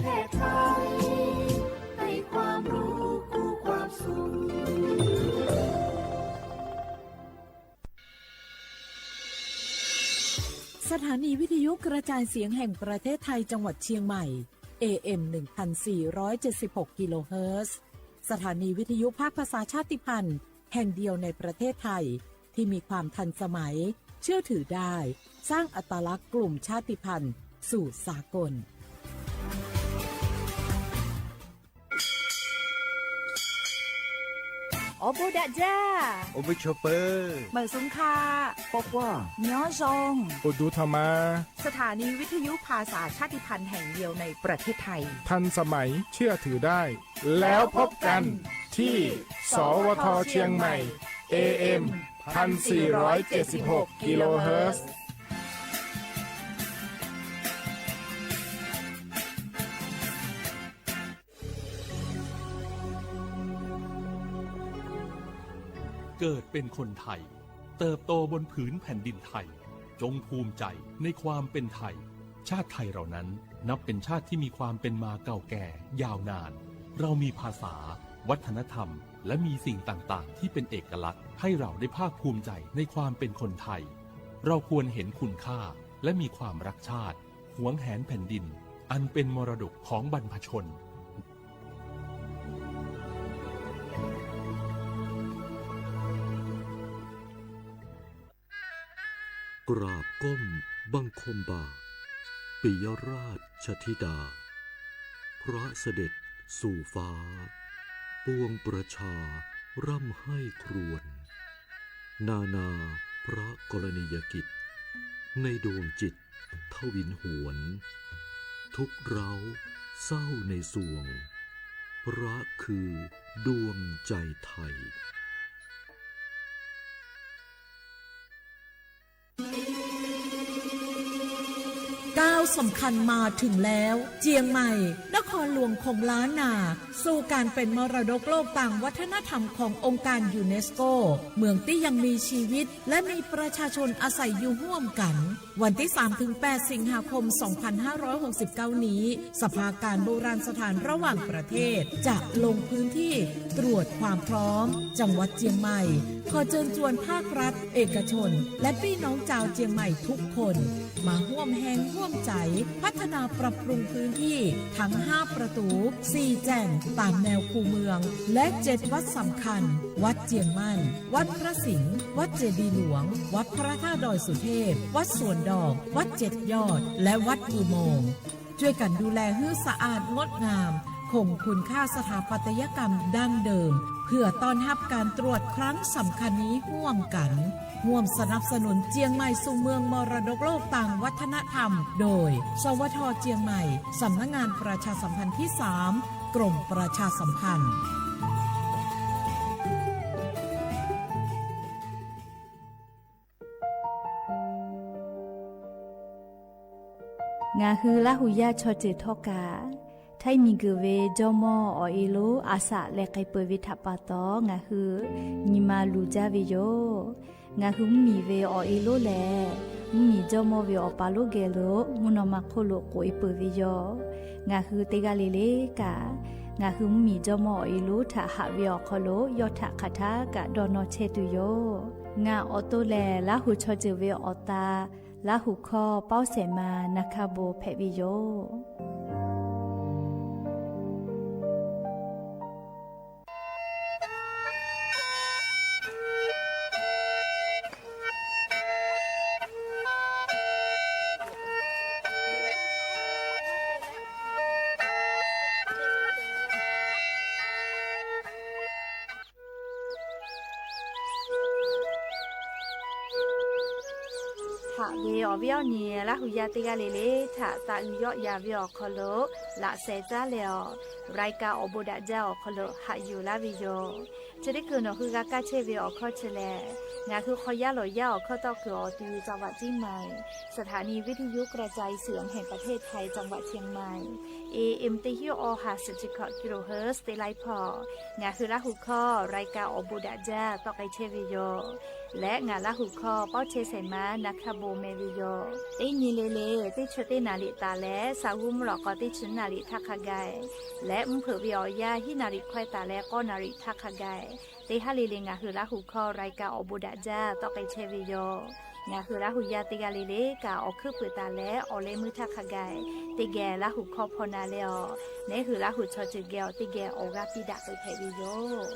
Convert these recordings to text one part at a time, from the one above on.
แพทย์ไทยให้ความรู้คู่ความสุข สถานีวิทยุกระจายเสียงแห่งประเทศไทยจังหวัดเชียงใหม่ เอ เอ็ม หนึ่งพันสี่ร้อยเจ็ดสิบหก กิโลเฮิรตซ์ สถานีวิทยุภาคภาษาชาติพันธุ์แห่งเดียวในประเทศไทย ที่มีความทันสมัย เชื่อถือได้ สร้างอัตลักษณ์กลุ่มชาติพันธุ์สู่สากล Awˬ bon daꞈ jaˇ. Awˬ bon chaw peuˬ. Meunˍ suhˍ hk'a. Pawˆ pawˆ. Nyoˇ zaw. Awˬ duˬ htaꞈ ma. สถานีวิทยุภาษาชาติพันธุ์แห่งเดียวในประเทศไทย ทันสมัย เชื่อถือได้ แล้วพบกันที่ สวท เชียงใหม่ เอ เอ็ม พันสี่ร้อยเจ็ดสิบหก กิโลเฮิรตซ์ เกิดเป็นคนไทย เติบโตบนผืนแผ่นดินไทย จงภูมิใจในความเป็นไทย ชาติไทยเรานั้นนับเป็นชาติที่มีความเป็นมาเก่าแก่ยาวนาน เรามีภาษา วัฒนธรรม และมีสิ่งต่างๆ ที่เป็นเอกลักษณ์ ให้เราได้ภาคภูมิใจในความเป็นคนไทย เราควรเห็นคุณค่า และมีความรักชาติ หวงแหนแผ่นดิน อันเป็นมรดกของบรรพชน กราบก้มบังคมบาท ปิยราชธิดา พระเสด็จสู่ฟ้า ปวงประชาร่ำไห้ครวญ นานาพระกรณียกิจ ในดวงจิตทวินหวน ทุกข์ร้าวเศร้าในสวง พระคือดวงใจไทย ก้าวสำคัญมาถึงแล้ว เจียงใหม่ นครหลวงของล้านนา สู่การเป็นมรดกโลกทางวัฒนธรรมขององค์การยูเนสโก เมืองตี้ยังมีชีวิต และมีประชาชนอาศัยอยู่ร่วมกัน วันที่สามถึงแปด สิงหาคม สองพันห้าร้อยหกสิบเก้า นี้ สภาการโบราณสถานระหว่างประเทศ จะลงพื้นที่ตรวจความพร้อม จังหวัดเจียงใหม่ ขอเชิญชวนภาครัฐ เอกชน และพี่น้องชาวเจียงใหม่ทุกคน มาร่วมแฮงร่วมใจ๋ พัฒนาปรับปรุงพื้นที่ทั้งห้าประตู สี่แจ่งตามแนวคูเมือง และเจ็ดวัดสำคัญ วัดเจียงมั่น วัดพระสิงห์ วัดเจดีย์หลวง วัดพระธาตุดอยสุเทพ วัดสวนดอก วัดเจ็ดยอด และวัดอุโมงค์ ช่วยกันดูแลหื้อสะอาดงดงาม คงคุณค่าสถาปัตยกรรมดั้งเดิม เพื่อต้อนรับการตรวจครั้งสำคัญนี้ร่วมกัน ร่วมสนับสนุนเจียงใหม่สู่เมืองมรดกโลกทางวัฒนธรรม โดย สวท เจียงใหม่ สำนักงานประชาสัมพันธ์ที่สาม กรมประชาสัมพันธ์ Ngaˬ hui Laˇ huˍ yaˇ chaw ceuˬ htawˇ kaꞈ, htaiˇ miˬguiˬ ve jawˇmawˇ awˬ e lonˉ a shaꞈ leh k'ai peuˬ ve htaꞈ pa taw, ngaˬ hui nyi ma luˬ jaˇ ve yoˬ. Ngaˬ hui mvuhˇmiˬ ve awˬ e lonˉ lehˬ, mvuhˇmiˬ jawˇmawˇ ve awˬ pa lonˉ geh lo mvuhˇ naw ma hk'oˆ lo k'oꞈ e peuˬ ve yoˬ. Ngaˬ hui teˇ g'aˇ le le kaꞈ, ngaˬ hui mvuhˇmiˬ jawˇmawˇ awˬ e lonˉ htaꞈ haꞈ ve awˬ hk'aw lo yawˇ htaꞈ hk'aˬ htaˇ kaꞈ dawˇ nawˇ chehˇ tuˬ yoˬ. Ngaˬ awˬ to lehˬ, Laˇ huˍ chaw ceuˬ ve awˬ ta, Laˇ huˍ hkawˇ Pawˇ Sehˍ ma Naˍ hkaˇ bon hpehꞈ ve yoˬ. Haꞈ ve awˬ viˉ awˬ nyi Laˇ huˍ yaˇ teˇ g'aˇ le le htaꞈ taꞈ uiˍ yawˆ yan ve awˬ hk'aw lo laꞈ sheh caˉ leh awˬ, รายการ awˬ bon daꞈ jaˇ awˬ hk'aw lo haꞈ yuˬ laˇ ve yoˬ. Chi teˇ kuiˬ nawˬ hui g'a kaˇ chehˇ ve awˬ hkawˇ chi lehˬ, ngaˬ hui hk'aw yaˇ lawˬ yaˇ awˬ hkawˇ tawˇ kuiˬ awˬ ti ve จังหวัดเชียงใหม่ สถานีวิทยุกระจายเสียงแห่งประเทศไทย จังหวัดเชียงใหม่ เอเอ็ม teˇ hinˉ awˬ ha suhˍ chi hkawꞈ กิโลเฮิรตซ์ teˇ laiˉ hpawˇ, ngaˬ hui Laˇ huˍ hkawˇ รายการออกบูดักจ้า tawˆ k'ai chehˇ ve yoˬ. Leh ngaˬ Laˇ huˍ hkawˇ pawˇ chehˇ shehˍ ma na hkaˇ bon meh ve yoˬ. Teˇ nyi le le teˇ chi teˇ naˍ riˍ taˍ leh, sa g'uˇ mvuhˇ lawꞈ k'aw teˇ chi naˍ riˍ htaˇ hk'a gaˬ, leh mvuhˇ hpeuꞈ ve awˬ yanˇ hiˉ naˍ riˍ hkawehˇ taˍ leh k'awˇ naˍ riˍ htaˇ hk'a gaˬ, teˇ haˉ le le ngaˬ hui Laˇ huˍ hkawˇ รายการออกบูดักจ้า tawˆ k'ai chehˇ ve yoˬ. Ngaˬ hui Laˇ huˍ yaˇ teˇ g'aˇ le le kaꞈ awˬ hkuiˉ puiˍ taˍ leh awˬ leh meuˇ htaˇ hk'a gaˬ, teˇ geh Laˇ huˍ hkawˇ hpaw na leh awˬ, neˉ hui Laˇ huˍ chaw ceuˬ geh awˬ teˇ geh awˬ g'aˇ piˇ daꞈ k'ai hpehꞈ ve yoˬ.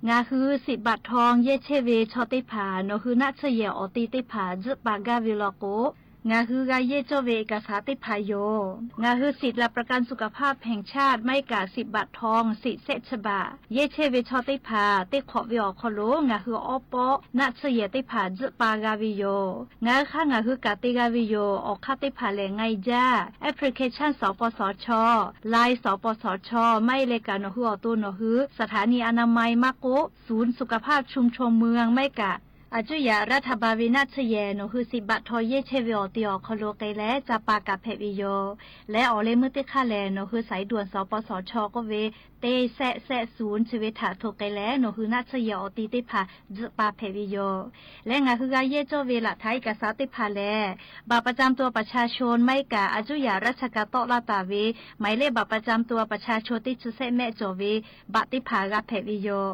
Ngaˬ hui สิบบาททอง yehˇ chehˇ ve chaw teˇ hpaˍ nawˬ hui naˆ tsuhˇ yehˬ awˬ ti teˇ hpaˍ tzuhˆ pa gaˇ ve law k'o, ngaˬ hui g'a yehˇ cawˇ ve เอกสาร teˇ hpaˍ yoˬ. Ngaˬ hui สิทธิ์หลักประกันสุขภาพแห่งชาติ maˇ heˆ kaꞈ สิบบาททอง สิทธิ์เช็คฉบับ yehˇ chehˇ ve chaw teˇ hpaˍ teˇ hk'awꞈ ve awˬ hk'aw lo ngaˬ hui awˉ pawˆ naˆ tsuhˇ yehˬ teˇ hpaˍ tzuhˆ pa g'a ve yoˬ. Ngaˬ hui hk'aˇ ngaˬ hui kaꞈ te g'a ve yoˬ. Awˬ hk'aˇ teˇ hpaˍ lehˬ, ง่ายจ้า application สปสช, Line สปสช, maˇ heˆ leh kaꞈ nawˬ hui awˬ to nawˬ hui สถานีอนามัย maˇ k'oˆ ศูนย์สุขภาพชุมชนเมือง maˇ heˆ kaꞈ อายุทยารัฐบาล ve naˆ tsuhˇ yehˬ nawˬ hui สิบบาททอง yehˇ chehˇ ve awˬ ti awˬ hk'aw lo k'ai leh ca pa kaꞈ hpehꞈ ve yoˬ. Leh awˬ leh meuˇ teˇ hk'aˇ lehˬ, nawˬ hui สายด่วน สปสช k'oˆ ve เจ็ดเจ็ดศูนย์ chi ve htaꞈ hto k'ai leh nawˬ hui naˆ tsuhˇ yehˬ awˬ ti teˇ hpaˍ tzuhˆ pa hpehꞈ ve yoˬ. Leh ngaˬ hui g'a yehˇ cawˇ ve หลักฐานเอกสาร teˇ hpaˍ lehˬ, บัตรประจำตัวประชาชน maˇ heˆ kaꞈ อายุทยาราชการ tawˆ laˇ taˍ ve หมายเลขบัตรประจำตัวประชาชน teˇ chi sehˆ mehˆ cawˬ ve baꞈ teˇ hpaˍ g'a hpehꞈ ve yoˬ.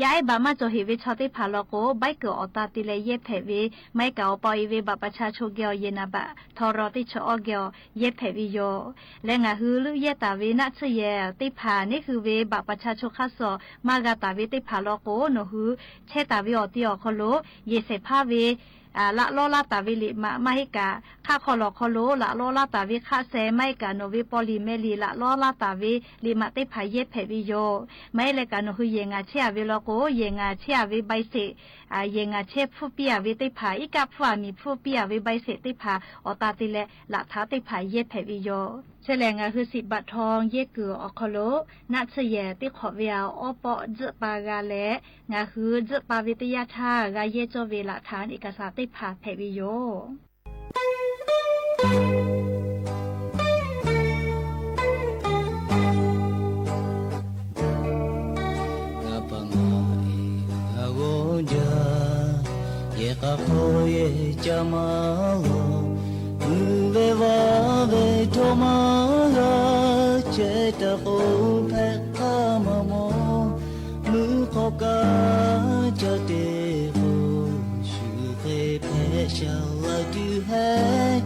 Yaˇ ehˉ baꞈ maˇ cawˬ heꞈ ve chaw teˇ hpaˍ law k'o, ใบเกิด awˬ ta te leh yehˇ hpehꞈ ve, maˇ heˆ kaꞈ awˬ pa awˬ e ve บัตรประชาชน geh awˬ yehˬ naˍ baꞈ htaw raw teˇ chi awˇ geh awˬ yehˇ hpehꞈ ve yoˬ. Leh ngaˬ hui leuˆ yehˇ taˍ ve naˆ tsuhˇ yehˬ teˇ hpaˍ neˉ hui ve บัตรประชาชน hk'aˇ suh maˇ g'a taˍ ve teˇ hpaˍ law k'o, nawˬ hui chehˇ taˍ ve awˬ ti awˬ hk'aw lo yehˬ shehˍ hpaˇ ve laꞈ lawˇ laˇ taˍ ve liꞈ maꞈ maˇ heˆ kaꞈ, hk'aˆ hk'aw lawˬ hk'aw lo laꞈ lawˇ laˇ taˍ ve hk'aˆ seh maˇ heˆ kaꞈ nawˬ ve paw liꞈ meh liꞈ laꞈ lawˇ laˇ taˍ ve liꞈ maꞈ teˇ hpaˍ yehˇ hpehꞈ ve yoˬ. Maˇ heˆ leh kaꞈ nawˬ hui yehˬ ngaˬ chehˇ a ve law k'o, yehˬ ngaˬ chehˇ a ve ใบเสร็จ, yehˬ ngaˬ chehˇ hpfuhˇ piˇ a ve teˇ hpaˍ, iˉ kaˆ hpfuhˇ a miˬ hpfuhˇ piˇ a ve ใบเสร็จ teˇ hpaˍ awˬ ta te leh laꞈ htaꞈ teˇ hpaˍ yehˇ hpehꞈ ve yoˬ. Chi lehˬ ngaˬ hui สิบบาททอง yehˇ kuiˬ awˬ hk'aw lo naˆ tsuhˇ yehˬ teˇ hk'awꞈ ve awˉ pawˆ tzuhˆ pa g'a leh, ngaˬ hui tzuhˆ pa ve teˇ yanˇ htaˇ g'a yehˇ cawˇ ve หลักฐานเอกสาร teˇ hpaˍ hpehꞈ ve yoˬ. Ngaˬ pa ngaˬ e g'a g'awˇ jaˇ, yehˬ k'a hk'aw yehˬ ca maˇ lawˬ. Mvuhˇ ve vaˇ ve htawˇ maˇ g'a, chehˇ taˍ k'o hpehꞈ hk'aˇ maˇ mawˬ. Mvuhˇ hk'aw kaꞈ ca te k'o, shu hk'e hpehꞈ shaˍ la tuˬ heˆ.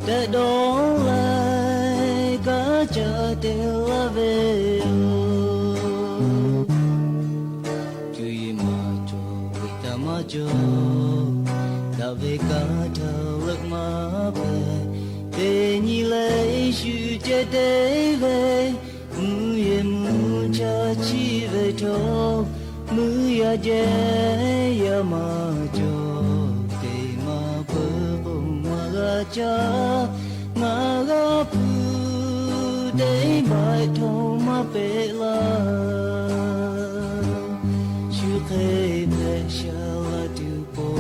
Tehꞈ dawˇ leh kaꞈ ca te laˇ ve yoˬ. Cuˇ yiˍ maˇ cawˬ, ve htaꞈ maˇ cawˬ, daꞈ ve kanˉ htaꞈ leuˆ maˇ hpehꞈ. Teˇ nyi leh shu ceh te ve, mvuhˇ yehˬ mvuhˇ cha chiˇ ve htawˇ, mvuhˇ yaˇ jehˇ yaˇ maˇ cawˬ, teˇ maˇ peuˬ k'o maˇ g'a caˇ. Ngaˬ g'a hpu teˇ baꞈ htawˇ maˇ peꞈ laˇ. Shu hk'e hpehꞈ shaˍ la tuˬ k'o,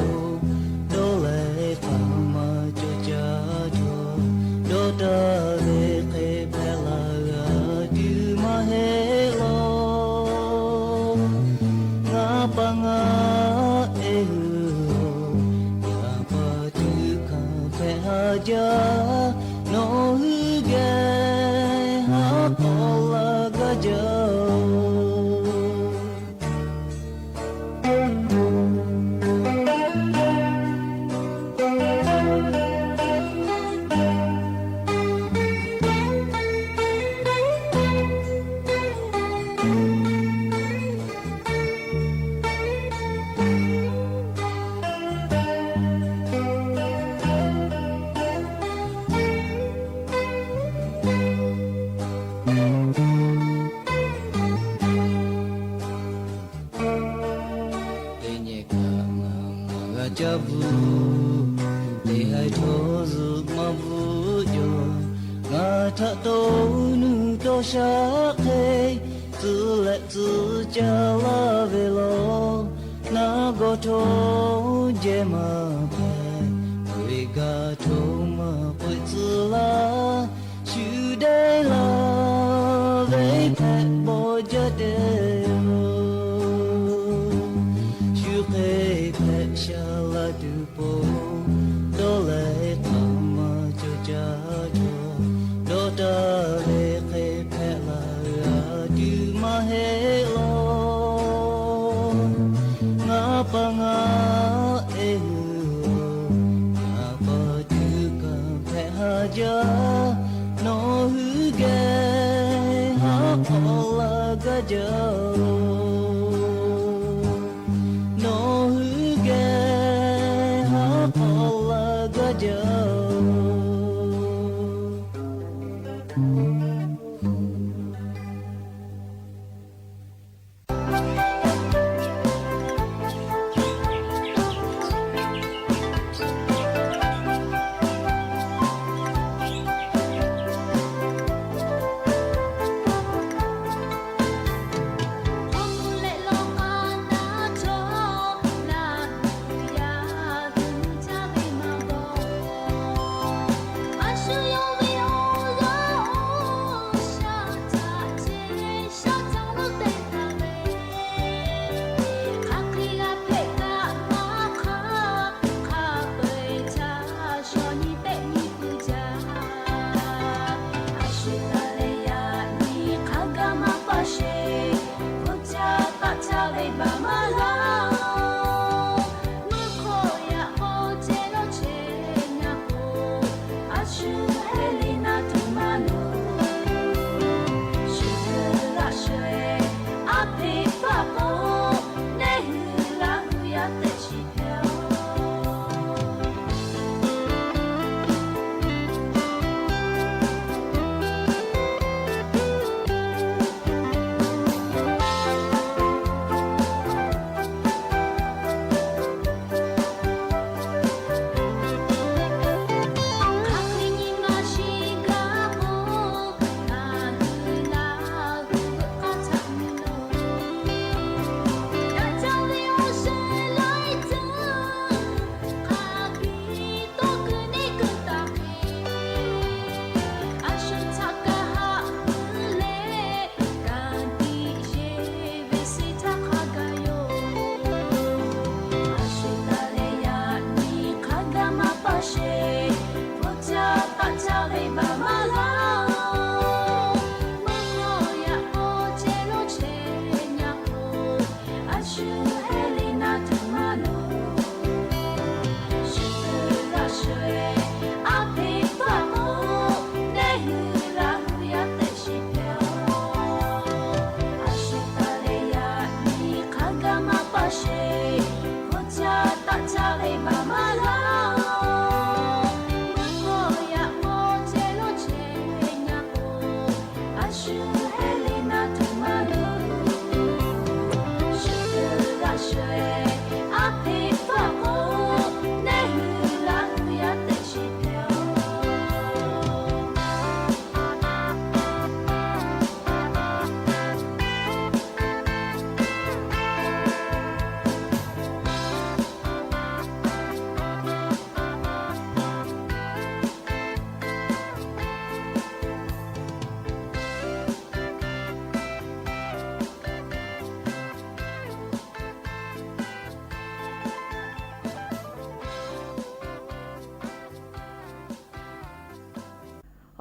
dawˇ leh hk'aˬ maˇ cawˬ caˇ cawˬ. Dawˇ taˍ ve hk'e hpehꞈ la g'a tuˬ maˇ heˆ law. Ngaˬ pa ngaˬ e hui, yaꞈ pa tuˬ hkanˍ hpehꞈ haˍ jaˇ. Nawˬ hui geh haˉ k'awꞈ la gaˇ jaˇ-oˬ. Yaˇ bvuhꞈ teˇ haiˬ chaw zuhꞈ maˇ bvuhꞈ jaw, ngaˬ htaꞈ tawˇ nuˇ tawˇ shaˆ hk'e, tcuh leh tcuh caˇ laˇ ve law. Naˆ gawˬ htaw jehˇ maˇ hpehꞈ, k'oꞈ-e gaˬ htaw maˇ k'oꞈ-e tcuh laˇ. Shu daiˇ laˇ ve hpehꞈ bawˬ jaˇ te-o. Shu hk'e hpehꞈ shaˍ laˇ tuˬ pon, dawˇ leh hk'aˬ ma cawˬ caˇ cawˬ. Dawˇ taˍ ve hk'e hpehꞈ la g'a tuˬ maˇ heˆ law. Ngaˬ pa ngaˬ e hui, ngaˬ pa tuˬ kaꞈ hpehꞈ ha jaˇ. Nawˬ hui geh haˉ k'awꞈ la gaˇ jaˇ-oˬ. Nawˬ hui geh haˉ k'awꞈ la gaˇ jaˇ-oˬ.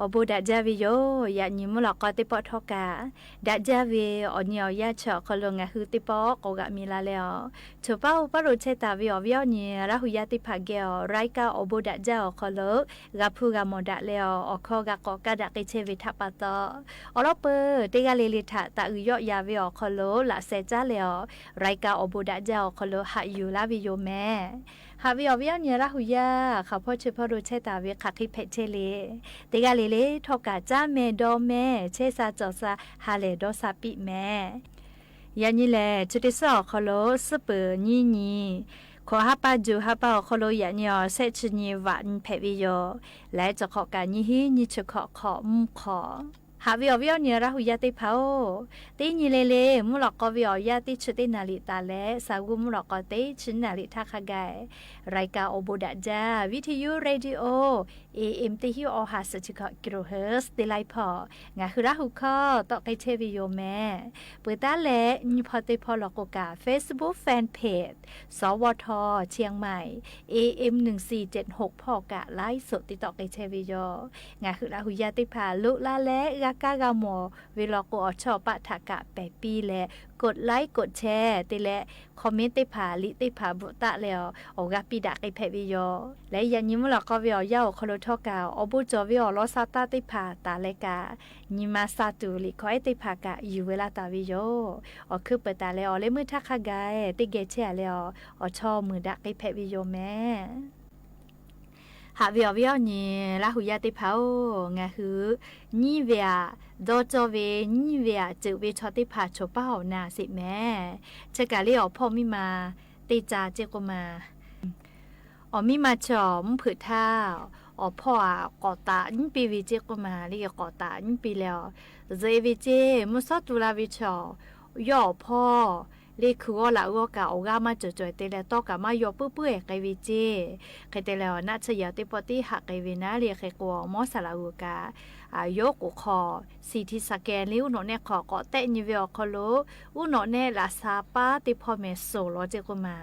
Awˬ bon daꞈ jaˇ ve yoˬ. Yaꞈ nyi mvuhˇ lawꞈ k'aw teˇ pawˆ htawˇ kaꞈ daꞈ jaˇ ve awˬ nyi awˬ yanˇ chi awˬ hk'aw lo ngaˬ hui teˇ pawˆ k'awꞈ g'aꞈ mi la leh a, choˬ paˉ oˇ paˉ lo chehˇ taˍ ve awˬ viˉ awˬ nyi Laˇ hu yaˇ teˇ hpaˍ geh awˬ รายการ awˬ bon daꞈ jaˇ awˬ hk'aw lo g'a hpuˇ g'a mawˬ daꞈ leh a, awˬ hkawˇ g'a k'awꞈ kaˇ daꞈ k'ai chehˇ ve htaꞈ pa taw, awˬ lawn peuˬ teˇ g'aˇ le le htaꞈ taꞈ uiˍ yawˆ yan ve awˬ hk'aw lo laꞈ sheh caˉ leh a, รายการ awˬ bon daꞈ jaˇ awˬ hk'aw lo haꞈ yuˬ laˇ ve yoˬ mehˍ. Haꞈ ve awˬ viˉ awˬ nyi Laˇ hu yaˇ hk'aˬ hpawˇ chi hpawˇ lo chehˇ taˍ ve hk'aˬ hk'e hpehꞈ chehˇ le. Teˇ g'aˇ le le htawˇ kaꞈ caˉ meh dawˇ meh chehˇ sha cawˬ sha ha lehˬ dawˇ sha piˇ mehˍ. Yaꞈ nyi lehˬ, chi teˇ suhˉ awˬ hk'aw lo suhˉ peuˍ nyiˇ nyi, Hkawꞈ ha pa juˬ ha pa awˬ hk'aw lo yaꞈ nyi awˬ shehˆ chi nyi vaꞈ nyi hpehꞈ ve yoˬ. Laiˉ ceuˬ hk'awꞈ kaꞈ nyiˇ hinˉ nyiˇ chi hkawꞈ hk'awꞈ mvuhˇ hk'awꞈ. Haꞈ ve awˬ viˉ awˬ nyi Laˇ hu yaˇ teˇ hpaˍ-oˬ, teˇ nyi le le mvuhˇ lawꞈ k'aw ve awˬ yanˇ teˇ chi teˇ naˍ riˍ taˍ leh, sa g'uˇ mvuhˇ lawꞈ k'aw teˇ chi naˍ riˍ htaˇ hk'a gaˬ, รายการ awˬ bon daꞈ jaˇ, Viˉ hti yuˇ radio, AM teˇ hinˉ awˬ ha suhˍ chi hkawꞈ kilohertz teˇ laiˉ hpawˇ ngaˬ hui Laˇ hu hkawˇ tawˆ k'ai chehˇ ve yoˬ mehˍ. Peuˬ taˉ leh nyi hpawˇ teˇ hpawˇ lawˬ k'o kaꞈ Facebook fan page, Sawˉ Wawˇ Htawˇ, Chiang Mai, AM หนึ่งสี่เจ็ดหก hpawˇ kaꞈ ไลฟ์สด te tawˆ k'ai chehˇ ve yoˬ. Ngaˬ hui Laˇ hu yaˇ teˇ hpaˍ loꞈ la leh g'a kaˇ g'a mawˬ ve law k'o, awˬ chawˇ awˬ paˆ htaꞈ kaꞈ pehˬ piˇ leh, กดไลค์ กดแชร์ te leh, comment teˇ hpaˍ liꞈ teˇ hpaˍ bvuhꞈ taˆ leh, awˬ g'aˇ piˇ daꞈ k'ai hpehꞈ ve yoˬ. Leh yaꞈ nyi mvuhˇ lawꞈ k'aw ve awˬ yanˇ awˬ hk'aw lo htawˇ kaꞈ, awˬ bon cawˬ ve awˬ lawn sa taˇ teˇ hpaˍ taˍ leh kaꞈ, nyi ma sa tuˬ liꞈ hkawꞈ ehˉ teˇ hpaˍ kaꞈ yuˬ ve laˇ taˍ ve yoˬ. Awˬ hkui peuˬ taˍ leh awˬ leh meuˇ htaˇ hk'a gaˬ teˇ geh chehˇ a leh, awˬ chawˇ muiˬ daꞈ k'ai hpehꞈ ve yoˬ mehˍ. Haꞈ ve awˬ viˉ awˬ nyi Laˇ hu yaˇ teˇ hpaˍ-oˬ, ngaˬ hui nyiˇ ve aꞈ dawˇ cawˇ ve, nyiˇ ve aꞈ ceuˬ ve chaw teˇ hpaˍ choˬ paˇ awˬ na sheˍ mehˍ. Chi kaꞈ le awˬ hpawˇ miˇ ma teˇ ca ceˇ k'oˆ ma. Awˬ miˇ ma chaw mvuhˇ hpeuꞈ htaˇ, awˬ hpawˇ aꞈ k'awꞈ taꞈ nyiˉ piˇ ve ceˇ k'oˆ ma, le k'awꞈ taꞈ nyiˉ piˇ leh, zuhꞈ e ve ceˇ, mvuhˇ shawˉ tu la ve chaw, yawˇ awˬ hpawˇ le hkui g'awˇ laꞈ g'awˇ kaꞈ awˬ g'aˇ maˇ cawˬ cawˬ te leh tawˇ kaꞈ maˇ yaw puiˉ puiˉ e k'ai ve ceˇ. Hk'e te leh, naˆ tsuhˇ yaꞈ teˇ pawˆ tiˉ haꞈ k'ai ve naˉ le hk'e k'o, mawˇ saˍ laꞈ g'uiˬ kaꞈ yawˇ k'oˍ hk'aw CT scan le uˉ nawꞈ nehˆ hk'aw k'awꞈ tehˆ nyi ve awˬ hk'aw lo, uˉ nawꞈ nehˆ laꞈ sha paˉ teˇ hpawˇ mehˍ suhˍ lawˬ ceˇ k'oˆ ma.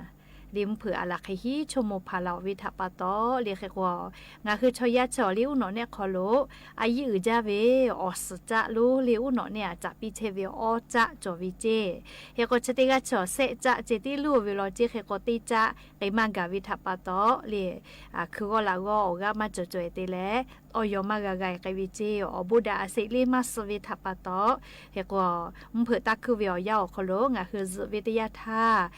Le mvuhˇ hpeuꞈ aˬ laˬ hk'e hiˉ chaw moˍ hpaˍ laˬ ve htaꞈ pa taw le hk'e k'o, ngaˬ hui chaw yaˇ chaw le uˉ nawꞈ nehˆ hk'aw lo a yiˇ uiˍ jaˇ ve awˬ suhˍ caˆ lonˉ le uˉ nawꞈ nehˆ aꞈ caꞈ piˇ chehˇ ve awˇ caˆ cawˬ ve ceˇ. Hk'e k'o chi teˇ g'aˇ chaw shehˆ caˆ ceh tiˉ luˇ ve law ceˇ. Hk'e k'o teˇ caˆ k'ai maˇ gaˬ ve htaꞈ pa taw le, hkui g'awˇ laꞈ g'awˇ awˬ g'aˇ maˇ cawˬ cawˬ e te leh, awˬ yaw maˇ g'a g'a e k'ai ve ceˇ. Awˬ bon daꞈ aꞈ sheˍ le maˇ suh ve htaꞈ pa taw, hk'e k'o mvuhˇ hpeuꞈ taˇ hkuˇ ve awˬ yanˇ awˬ hk'aw lo ngaˬ hui zuhꞈ ve teˇ yanˇ htaˇ,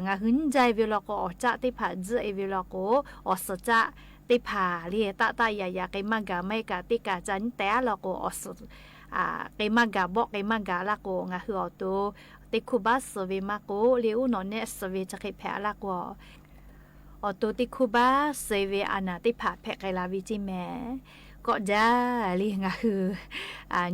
ngaˬ hui nyiˇ jaˇ e ve law k'o, awˬ caˆ teˇ hpaˍ tzuhˆ e ve law k'o, awˬ suhˍ caˆ teˇ hpaˍ le taˆ taˆ yaꞈ yaꞈ k'ai maˇ gaˬ maˇ heˆ kaꞈ teˇ kaꞈ ca nyiˇ teh aˉ law k'o, awˬ suhˍ k'ai maˇ gaˬ, bawˆ k'ai maˇ gaˬ laˇ k'o, ngaˬ hui awˬ to teˇ hkuˇ baˆ suh ve maˇ k'oˆ, le uˉ nawꞈ nehˆ suh ve chi hk'e hpehꞈ a laˇ k'o, awˬ to teˇ hkuˇ baˆ suh ve a naˍ teˇ hpaˍ hpehꞈ k'ai la ve ceˇ mehˍ. Kawˆ jaˇ le ngaˬ hui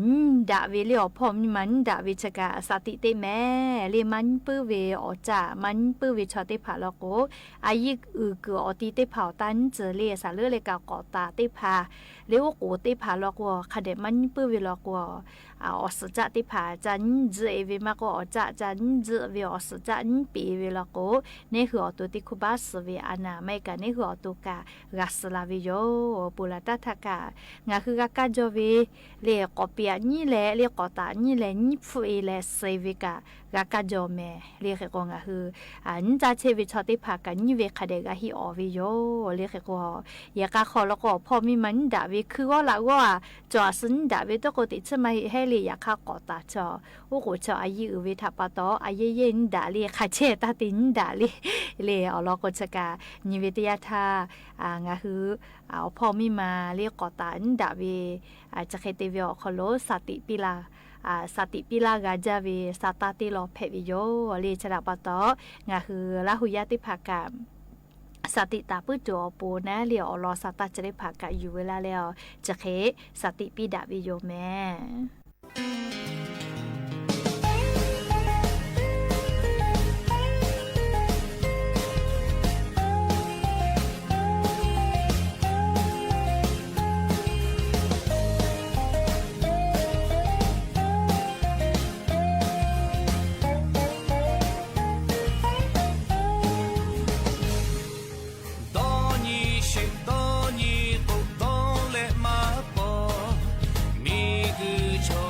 nyiˇ daꞈ ve le awˬ hpawˇ miˇ ma nyiˇ daꞈ ve chi kaꞈ shaˍ tiꞈ teˇ mehˍ le maˇ nyiˇ puiˉ ve awˬ caˆ maˇ nyiˇ puiˉ ve chaw teˇ hpaˍ law k'o, a yiˇ uiˍ kuiˬ awˬ ti teˇ hpaˍ awˬ taˇ nyiˇ tcuh le shaˍ leuˉ le kaꞈ k'awꞈ taˍ teˇ hpaˍ, le uˉ k'oˍ teˇ hpaˍ law k'o hk'a dehꞈ maˇ nyiˇ puiˉ ve law k'o, awˬ suhˍ caˆ teˇ hpaˍ ca nyiˇ tzuhˆ e ve maˇ k'oˆ, awˬ caˆ ca nyiˇ tzuhˆ ve awˬ suhˍ caˆ nyiˇ peꞈ e ve law k'o, neˇ hui awˬ to teˇ hkuˇ baˆ suh ve a naˍ maˇ heˆ kaꞈ neˇ hui awˬ to kaꞈ g'a suh la ve yoˬ. Peuˬ laˬ taˇ htaˇ kaꞈ ngaˬ hui g'a kaˇ jaw ve le k'awꞈ peꞈ aꞈ nyiˇ leh le k'awꞈ taˍ nyiˇ leh nyiˇ hpfuhˆ e leh suh e ve kaꞈ g'a kaˇ jaw mehˍ. Le hk'e k'o ngaˬ hui nyiˇ caˇ chehˇ ve chaw teˇ hpaˍ kaꞈ nyiˇ ve hk'a dehꞈ g'a heˆ awˬ ve yoˬ. Le hk'e k'o, yehˬ k'a hk'aw law k'o awˬ hpawˇ miˇ ma nyiˇ daꞈ ve hkui g'awˇ laꞈ g'awˇ a cawˬ aꞈ suh nyiˇ daꞈ ve tawˇ k'o teꞈ chiˇ maˇ heˆ heˆ le yaꞈ hk'aˇ k'awꞈ taˍ chaw, uˉ k'oˍ chaw a yiˇ uiˍ ve htaꞈ pa taw a yehˇ yehˇ nyiˇ daꞈ le hk'a chehˇ taˇ te nyiˇ daꞈ le. Le awˬ lawn k'o chi kaꞈ nyi ve teˇ yanˇ htaˇ ngaˬ hui awˬ hpawˇ miˇ ma le k'awꞈ taˍ nyiˇ daꞈ ve chi hk'e te ve awˬ hk'aw lo shaˍ tiꞈ piˇ la shaˍ tiꞈ piˇ laˇ g'a jaˇ ve sa taˇ teˇ law hpehꞈ ve yoˬ. Le chi htaꞈ pa taw ngaˬ hui Laˇ hu yaˇ teˇ hpaˍ kaꞈ shaˍ tiꞈ taˍ puiˉ tuˬ awˬ pon naˉ le awˬ lawn sa taˇ chi teˇ hpaˍ kaꞈ yuˬ ve laˇ leh chi hk'e shaˍ tiꞈ piˇ daꞈ ve yoˬ mehˍ. Dawˇ nyi sheˍ dawˇ nyi k'o dawˇ leh maˇ paw, miˬguiˬ chaw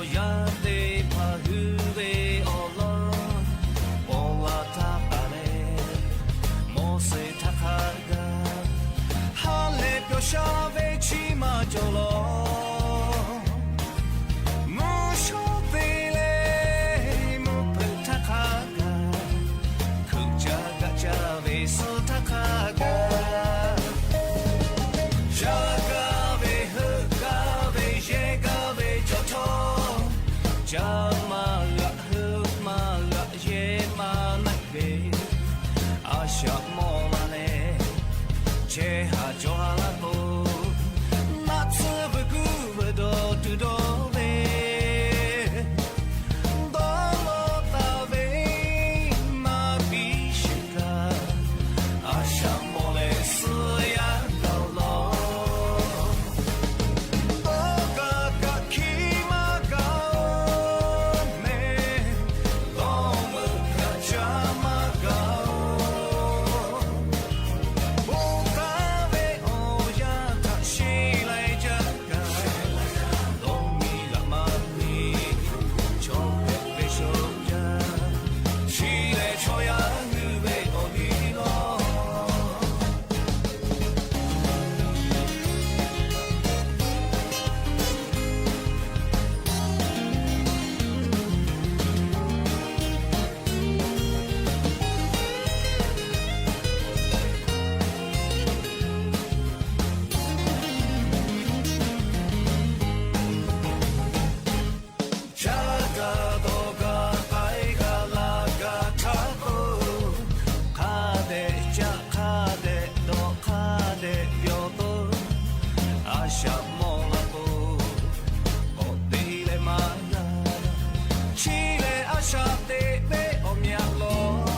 Sha teꞈ ve awˬ meh a lawˬ,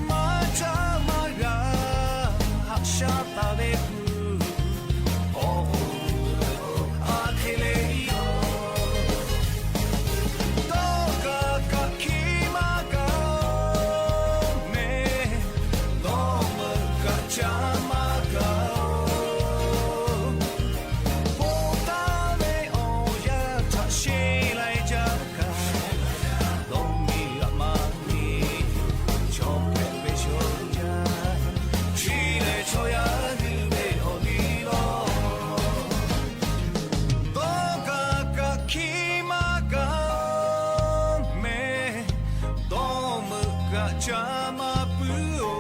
maˇ caˇ maˇ g'a haꞈ sha taˍ ve kuˬ, awˬ hoꞈ a hk'e le yoˬ. Dawˇ kaꞈ kaꞈ hkiˇ maˇ gaˬ-oˬ meh, dawˇ meuꞈ kaꞈ caˇ maˇ gaˬ-oˬ. Bon taˇ ve awˬ yanˇ htaꞈ sheˍ lai jaˇ kaꞈ, dawˇ miˬ g'aꞈ maˇ miˬ, chaw hpehꞈ ve chaw yaˇ, chi lehˬ chaw yaˇ hui ve awˬ liˇ lawˬ. Dawˇ kaꞈ kaꞈ hkiˇ maˇ gaˬ-oˬ meh, dawˇ meuꞈ kaꞈ caˇ maˇ puiˉ-oˬ.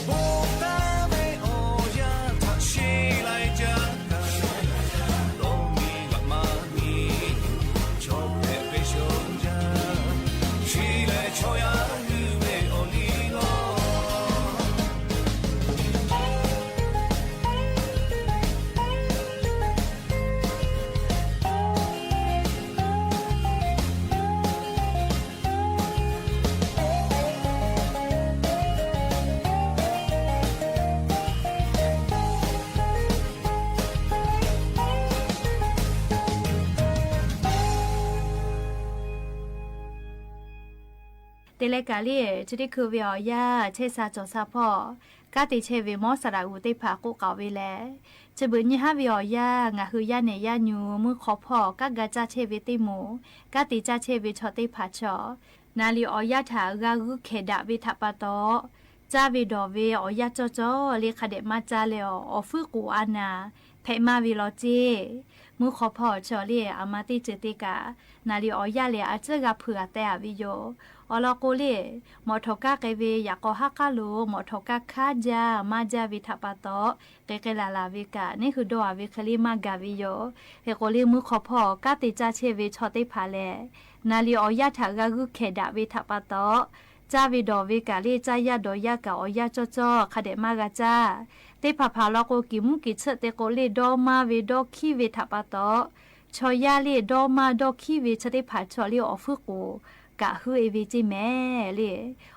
Bon taˇ ve awˬ yanˇ htaꞈ sheˍ lai jaˇ kaꞈ, dawˇ miˬ g'aꞈ maˇ miˬ, chaw hpehꞈ ve chaw yaˇ, chi lehˬ chaw yaˇ hui ve awˬ liˇ lawˬ. Te leh kaꞈ le, chi teˇ hkui ve awˬ yanˇ chehˇ sha cawˬ sha hpawˇ, kanˉ te chehˇ ve mawˇ saˍ laꞈ g'uˬ teˇ hpaˍ k'oˆ k'aoˍ ve lehˬ, chi beuꞈ nyi haˉ ve awˬ yanˇ ngaˬ hui yaˇ nehˬ yaˇ nyu mvuhˇ hk'aw hpawˇ kanˉ ga caˇ chehˇ ve teˇ moˍ, kanˉ te caˇ chehˇ ve chaw teˇ hpaˍ chaw, naˍ liꞈ awˬ yanˇ htaꞈ g'a g'uiˇ hkehˍ daꞈ ve htaꞈ pa taw, caˇ ve dawˬ ve awˬ yanˇ cawˇ cawˇ le hk'a dehꞈ maˇ caˇ leh, awˬ fuiˉ k'oˍ a naˍ hpehꞈ maˇ ve law ceˇ. Mvuhˇ hk'aw hpawˇ awˬ chaw le, aˬ ma teˇ ceuˬ te kaꞈ, naˍ liꞈ awˬ yanˇ lehˬ a ciˉ g'a hpeuꞈ a teh a ve yoˬ. Awˬ lawn k'o le, mawꞈ htawꞈ kaˇ k'ai ve yaꞈ k'aw haˉ k'aˉ lo mawꞈ htawꞈ kaˇ hkanˉ jaˇ maˇ jaˇ ve htaꞈ pa taw, k'ai k'ai laˬ laˬ ve kaꞈ neˇ hui dawˇ a ve hk'e le maˇ gaˬ ve yoˬ. Hk'e k'o le mvuhˇ hk'aw hpawˇ kanˉ te caˇ chehˇ ve chaw teˇ hpaˍ lehˬ, naˍ liꞈ awˬ yanˇ htaꞈ g'a g'uiˇ hkehˍ daꞈ ve htaꞈ pa taw, caˇ ve dawˬ ve kaꞈ le caˇ yaˇ dawˬ yaˇ kaꞈ awˬ yanˇ cawˇ cawˇ hk'a dehꞈ maˇ g'a caˇ. Teˇ hpaˍ hpaˍ law k'o, kiˬ mvuhˇ kiˬ tsuhˆ te k'o le dawˇ maˇ ve dawˇ hkiˉ ve htaꞈ pa taw, chaw yaˇ le dawˇ maˇ dawˇ hkiˉ ve chi teˇ hpaˍ chaw le awˬ fuiˉ k'oˍ kaꞈ huiˉ e ve ceˇ mehˍ le.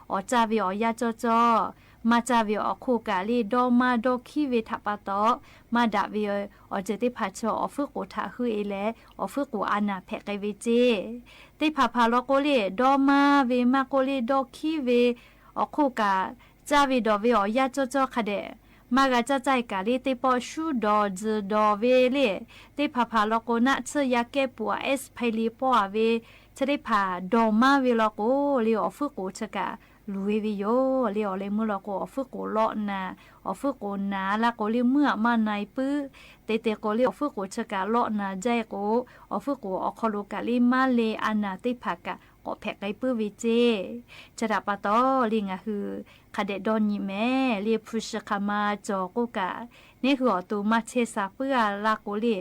Awˬ caˇ ve awˬ yanˇ cawˇ cawˇ, maˇ caˇ ve awˬ hk'oˆ kaꞈ le dawˇ maˇ dawˇ hkiˉ ve htaꞈ pa taw, maˇ daꞈ ve awˬ ceuˬ teˇ hpaˍ chaw awˬ fuiˉ k'oˍ htaꞈ huiˉ e leh, awˬ fuiˉ k'oˍ a naˍ hpehꞈ k'ai ve ceˇ. Teˇ hpaˍ hpaˍ law k'o le, dawˇ maˇ ve maˇ k'oˆ le dawˇ hkiˉ ve awˬ hk'oˆ kaꞈ, caˇ ve dawˬ ve awˬ yanˇ cawˇ cawˇ hk'a dehꞈ maˇ g'a caˇ caˇ e kaꞈ le, teˇ pawˆ shuˉ dawˬ tzuhˬ dawˬ ve le, teˇ hpaˍ hpaˍ law k'o naˆ tsuhˇ yaˇ kehˉ puˍ a ehˉ hpaiˇ le pawˆ a ve chi teˇ hpaˍ dawˬ maˇ ve law k'o le, awˬ fuiˉ k'oˍ chi kaꞈ luˬ e ve yoˬ le. Awˬ leh meuˇ law k'o, awˬ fuiˉ k'oˍ lawˆ naˍ, awˬ fuiˉ k'oˍ naˍ laˇ k'o le, meuˇ aꞈ maˇ na e puiˉ. Te te k'o le, awˬ fuiˉ k'oˍ chi kaꞈ lawˆ naˍ jaˇ e k'o, awˬ fuiˉ k'oˍ awˬ hk'aw lo kaꞈ le maˇ le a naˍ teˇ hpaˍ kaꞈ k'awꞈ hpehꞈ k'ai puiˉ ve ceˇ. Chi htaꞈ pa taw le, ngaˬ hui hk'a dehꞈ dawˇ nyi mehˍ le. Hpu shi hk'aˬ ma cawˬ k'oˆ kaꞈ, neˇ hui awˬ to maˇ chehˇ sha puiˉ a laˇ k'o le,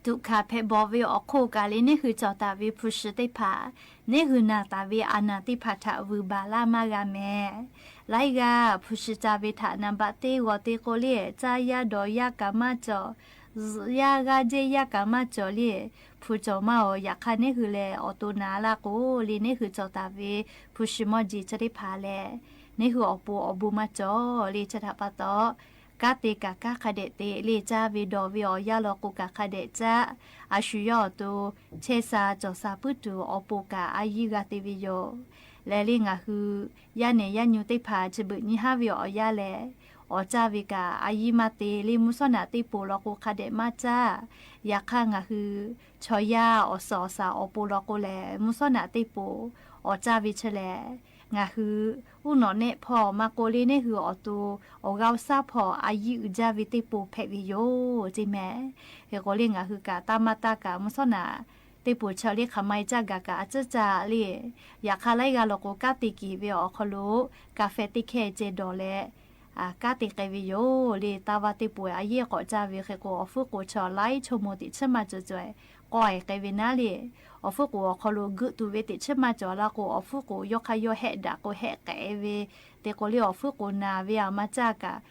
tuꞈ hkanˍ hpehꞈ bawˬ ve awˬ hk'oˆ kaꞈ le, neˇ hui cawˬ taˍ ve hpu shi teˇ hpaˍ, neˇ hui naˬ taˍ ve a naˍ teˇ hpaˍ htaꞈ vuiˬ baˬ laˇ maˇ g'a mehˍ. Laiˉ g'aˇ hpu shi ca ve htaꞈ naˍ baꞈ teˇ g'aw te k'o le, caˇ yaˇ dawˬ yaˇ kaꞈ maˇ cawˬ, zuhꞈ yaˇ g'aˇ jehˇ yaˇ kaꞈ maˇ cawˬ le, hpu cawˬ maˇ awˬ. Yaꞈ hk'aˇ neˇ hui lehˬ awˬ to naˍ laˇ k'o le, neˇ hui cawˬ taˍ ve hpu shi mawˇ jeˬ chi teˇ hpaˍ lehˬ, neˇ hui awˬ pon awˬ bon maˇ cawˬ le. Chi htaꞈ pa taw, kanˉ te kaꞈ kanˉ hk'a dehꞈ te le, caˇ ve dawˬ ve awˬ yanˇ law k'o kaꞈ hk'a dehꞈ caˇ. A shu yawˇ awˬ to chehˇ sha cawˬ sha puiˉ tuˬ awˬ pon kaꞈ a yiˇ g'a te ve yoˬ. Lehˬ le ngaˬ hui yaˇ nehˬ yaˇ nyu teˇ hpaˍ chi beuꞈ nyi haˉ ve awˬ yanˇ lehˬ, awˬ caˇ ve kaꞈ a yiˇ maˇ te le, mvuhˇ shawˉ naꞈ teˇ poˍ law k'o hk'a dehꞈ maˇ caˇ. Yaꞈ hk'aˇ ngaˬ hui chaw yaˇ awˬ suhˍ awˬ shaˍ awˬ pon law k'o lehˬ, mvuhˇ shawˉ naꞈ teˇ poˍ awˬ caˇ ve chi lehˬ, ngaˬ hui uˉ nawꞈ nehˆ hpawˇ maˇ k'oˆ le, neˇ hui awˬ to awˬ g'aˇ awˬ shaˉ hpawˇ a yiˇ uiˍ jaˇ ve teˇ poˍ hpehꞈ ve yoˬ ceˇ mehˍ. Hk'e k'o le ngaˬ hui kaꞈ taˇ maˇ taˇ kaꞈ mvuhˇ shawˉ naꞈ teˇ poˍ chaw le hk'aˬ ma e caˇ gaˬ kaꞈ a ciˉ caˇ le. Yaꞈ hk'aˇ laiˉ g'aˇ law k'o, kanˉ te kiˬ ve awˬ hk'aw lo kaˍ fehˍ teˇ hkehˇ ceh dawˬ leh, kanˉ te k'ai ve yoˬ le. Taˇ vaˇ teˇ poˍ a yiˇ k'awꞈ caˇ ve hk'e k'o, awˬ fuiˉ k'oˍ chaw laiˉ chaw moˍ teꞈ chiˉ maˇ cawˬ cawˬ k'awꞈ e k'ai ve naˉ le. Awˬ fuiˉ k'oˍ awˬ hk'aw lo geuꞈ tuˬ ve teꞈ chiˉ maˇ cawˬ laˇ k'o, awˬ fuiˉ k'oˍ yawˇ hk'aˇ yawˇ hehˆ daꞈ k'o hehˆ k'ai ve, te k'o le awˬ fuiˉ k'oˍ naˍ ve aˬ ma caˇ kaꞈ,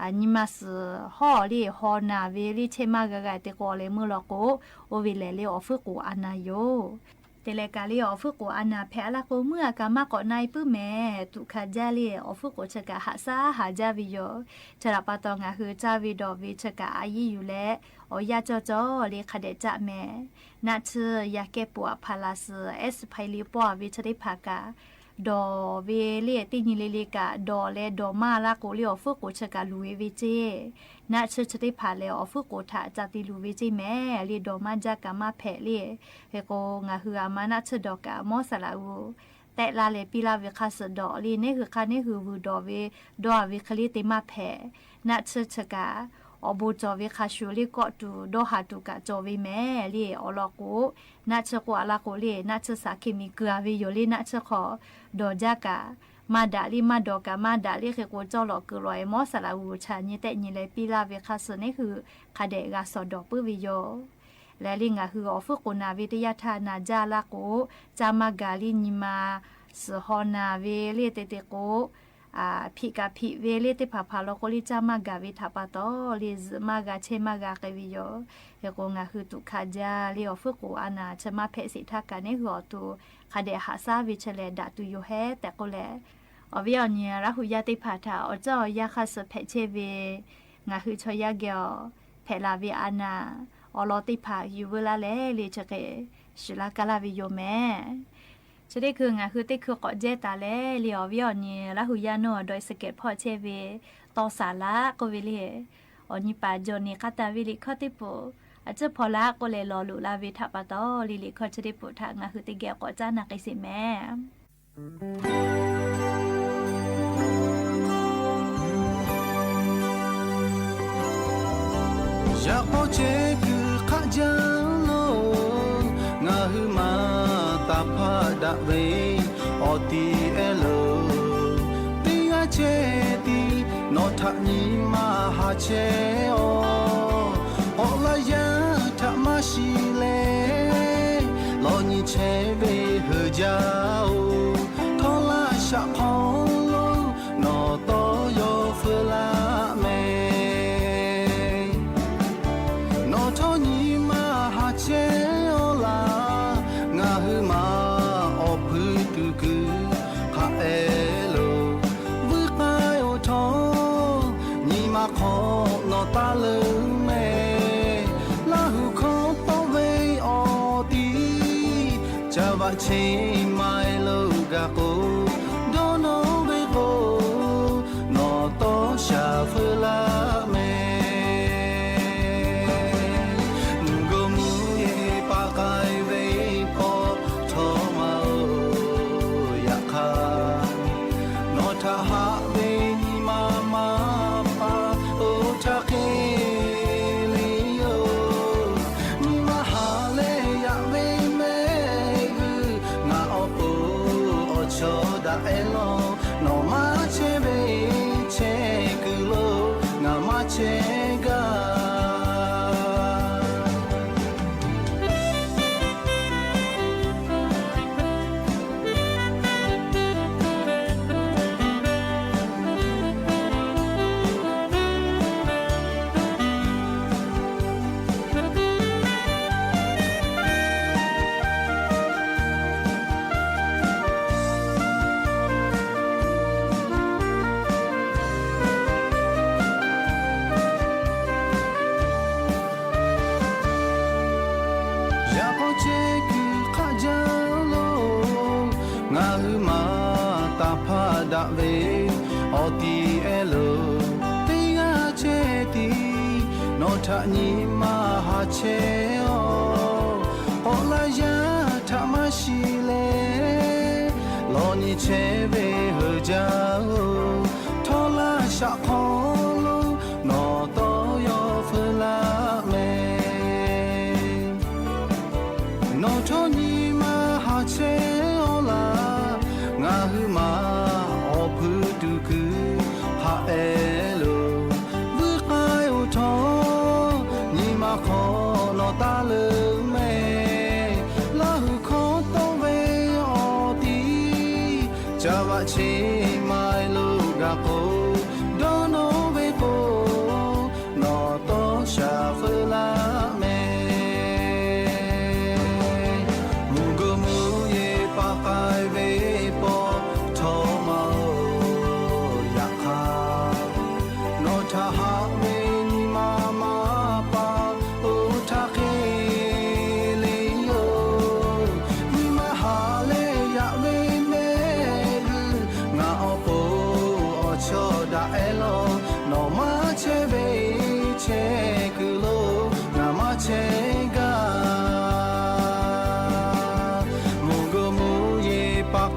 nyi ma suhˍ hawˉ le haw naˬ ve le chehˇ maˇ g'a g'a te k'o leh meuˇ law k'o, oˇ ve lehˬ le awˬ fuiˉ k'oˍ a naˬ yoˬ. Te leh kaꞈ le awˬ fuiˉ k'oˍ a naˬ hpehꞈ la k'o meuˇ a kaꞈ maˇ k'awꞈ na e puiˉ mehˍ. Tuꞈ hkanˍ jaˇ le awˬ fuiˉ k'oˍ chi kaꞈ haꞈ shaˉ haˍ jaˇ ve yoˬ. Chi htaꞈ pa taw ngaˬ hui caˇ ve dawˬ ve chi kaꞈ a yiˇ yuˬ leh awˬ yanˇ cawˇ cawˇ le hk'a dehꞈ caˆ mehˍ. Naˆ tsuhˇ yaꞈ kehˉ poꞈ aꞈ hpaˍ laˬ suhˍ S Piley pawˆ a ve chi teˇ hpaˍ kaꞈ dawˬ ve le teˇ nyi le le kaꞈ dawˬ leh dawˬ maˇ la k'o le awˬ fuiˉ k'oˍ chi kaꞈ luˬ e ve ceˇ. Naˆ tsuhˇ chi teˇ hpaˍ lehˬ awˬ fuiˉ k'oˍ htaꞈ ca te luˬ ve ceˇ mehˍ le dawˬ maˇ jaˇ kaꞈ maˇ hpehꞈ le. Hk'e k'o ngaˬ hui a ma naˆ tsuhˇ dawˬ kaꞈ mawˇ saˍ laꞈ g'uˬ tehˆ laˇ leh piˇ laˇ ve hk'a suhˍ dawˬ le neˇ hui hk'a neˇ hui vuiˬ dawˬ ve dawˇ a ve hk'e le te maˇ hpehꞈ. Naˆ tsuhˇ chi kaꞈ awˬ bon cawˬ ve hk'a shuˍ le kawˆ tuˬ dawˇ haˍ tuˬ kaꞈ cawˬ ve mehˍ le awˬ lawn k'o, naˆ tsuhˇ k'oˆ a la k'o le naˆ tsuhˇ saˍ hkiˇ miˬ kuiˬ a ve yoˬ le naˆ tsuhˇ hk'aw dawˬ jaˇ kaꞈ maˇ daꞈ le maˇ dawˬ kaꞈ maˇ daꞈ le hk'e k'o cawˇ lawꞈ kuiˬ lawꞈ e mawˇ saˍ laꞈ g'uˬ chaꞈ nyi tehˆ nyi leh piˇ laˇ ve hk'a suhˍ neˇ hui hk'a dehꞈ g'a sawˍ dawˬ puiˉ ve yoˬ. Leh le ngaˬ hui awˬ fuiˉ k'oˍ naˬ ve teˇ yanˇ htaˇ naˬ jaˇ la k'o, caˇ maˇ gaˬ le nyi ma suhˍ haw naˬ ve le te te k'o, hpiꞈ kaꞈ hpiꞈ ve le teˇ hpaˍ hpaˍ law k'o le caˇ maˇ gaˬ ve htaꞈ pa taw le zuhꞈ maˇ g'a chehˇ maˇ g'a k'ai ve yoˬ. Hk'e k'o ngaˬ hui tuꞈ hkanˍ jaˇ le awˬ fuiˉ k'oˍ a naˬ chi maˇ hpehꞈ sheˍ htaˇ kaꞈ neˇ hui awˬ to hk'a dehꞈ haꞈ shaˉ ve chi lehˬ daꞈ tuˬ yoˬ hehˉ tehꞈ k'oˆ leh, awˬ viˉ awˬ nyi Laˇ hu yaˇ teˇ hpaˍ htaꞈ awˬ caˇ awˬ yanˇ hk'a suhˍ hpehꞈ chehˇ ve ngaˬ hui chaw yaˇ geh awˬ hpehꞈ la ve a naˬ awˬ lawn teˇ hpaˍ yuˬ veu laˇ leh le chi hk'e shiˍ laˇ kaˇ laˇ ve yoˬ mehˍ. Chi teˇ hkui ngaˬ hui teˇ hkui k'awꞈ jehˇ taˍ leh le awˬ viˉ awˬ nyi Laˇ hu yaˇ nawˬ dawˇ e suh kehˬ hpawˇ chehˇ ve tawˇ saˍ laꞈ k'oˆ ve le, awˬ nyi paˍ Jawˬ neˍ k'aˉ taˍ ve liꞈ hkawˇ teˇ poˍ a ciˉ hpaw laꞈ k'oˆ leh lawˬ loꞈ la ve htaꞈ pa taw le liꞈ hkawˇ chi teˇ poˍ htaꞈ ngaˬ hui teˇ geh k'awꞈ caˉ na k'ai sheˍ mehˍ. Yaꞈ k'aw chehˇ kuiˬ hk'aˆ jaˇ lo, ngaˬ hui maˇ taˍ hpaˆ daꞈ ve awˬ ti ehˉ lo, teˇ g'aˇ chehˇ tiˉ nawˬ htaꞈ nyi ma haˍ chehˇ-oˬ. K'awꞈ laˇ yaˇ htaꞈ maˇ shiˍ leh, lawˬ nyi chehˇ ve heuˬ jaˇ-oˬ. Htawˇ laˇ shaꞈ hk'aw lo nawˬ tawˇ yaw feu laˇ mehˍ. Nawˬ htawˇ nyi ma haˍ chehˇ-oˬ laˬ, ngaˬ hui maˇ awˬ hpui tuˬ kuiˬ hk'aˆ ehˉ lo, vuiˇ k'ai-oˬ htawˇ nyi ma hk'aw nawˬ taˇ leuˉ mehˍ. Laˇ hu hkawˇ tawˆ ve awˬ ti, caˇ vaꞈ cheˇ ma-e lo gaˬ k'o, dawˇ nawˇ ve k'o, nawˬ tawˇ shaˍ feu laˇ mehˍ. G'uiˬ mvuhˇ yeˬ paˍ k'ai ve k'awꞈ htawˇ maˇ-oˬ. Yaꞈ hk'aˇ nawˬ htaꞈ haꞈ ve nyi ma maˇ paˍ oˇ htaˇ hk'e le yoˬ. Nyi ma haˍ leh yaꞈ ve mehˆ g'uˇ ngaˬ awˬ pon awˬ chawˇ daꞈ ehˉ lawˬ. Nawˬ maˇ chehˇ ve chehˇ kuiˬ lo ngaˬ maˇ chehˇ gaˇ. Yaꞈ k'aw chehˇ kuiˬ hk'aˆ jaˇ lo, ngaˬ hui maˇ taˍ hpaˆ daꞈ ve awˬ ti ehˉ lo, teˇ g'aˇ chehˇ tiˉ nawˬ htaꞈ nyi ma haˍ chehˇ-oˬ. K'awꞈ laˇ yaˇ htaꞈ maˇ shiˍ leh, lawˬ nyi chehˇ ve heuˬ jaˇ-oˬ. Htawˇ laˇ shaꞈ hk'aw lo nawˬ tawˇ yaw feu laˇ mehˍ. Nawˬ htawˇ nyi ma haˍ chehˇ-oˬ laˬ, ngaˬ hui maˇ awˬ hpui tuˬ kuiˬ hk'aˆ ehˉ lo, vuiˇ k'ai-oˬ htawˇ nyi ma hk'aw nawˬ taˇ leuˉ mehˍ. Laˇ hu hkawˇ tawˆ ve awˬ ti, caˇ vaꞈ cheˇ ma-e lo gaˬ k'o, dawˇ nawˇ ve k'o,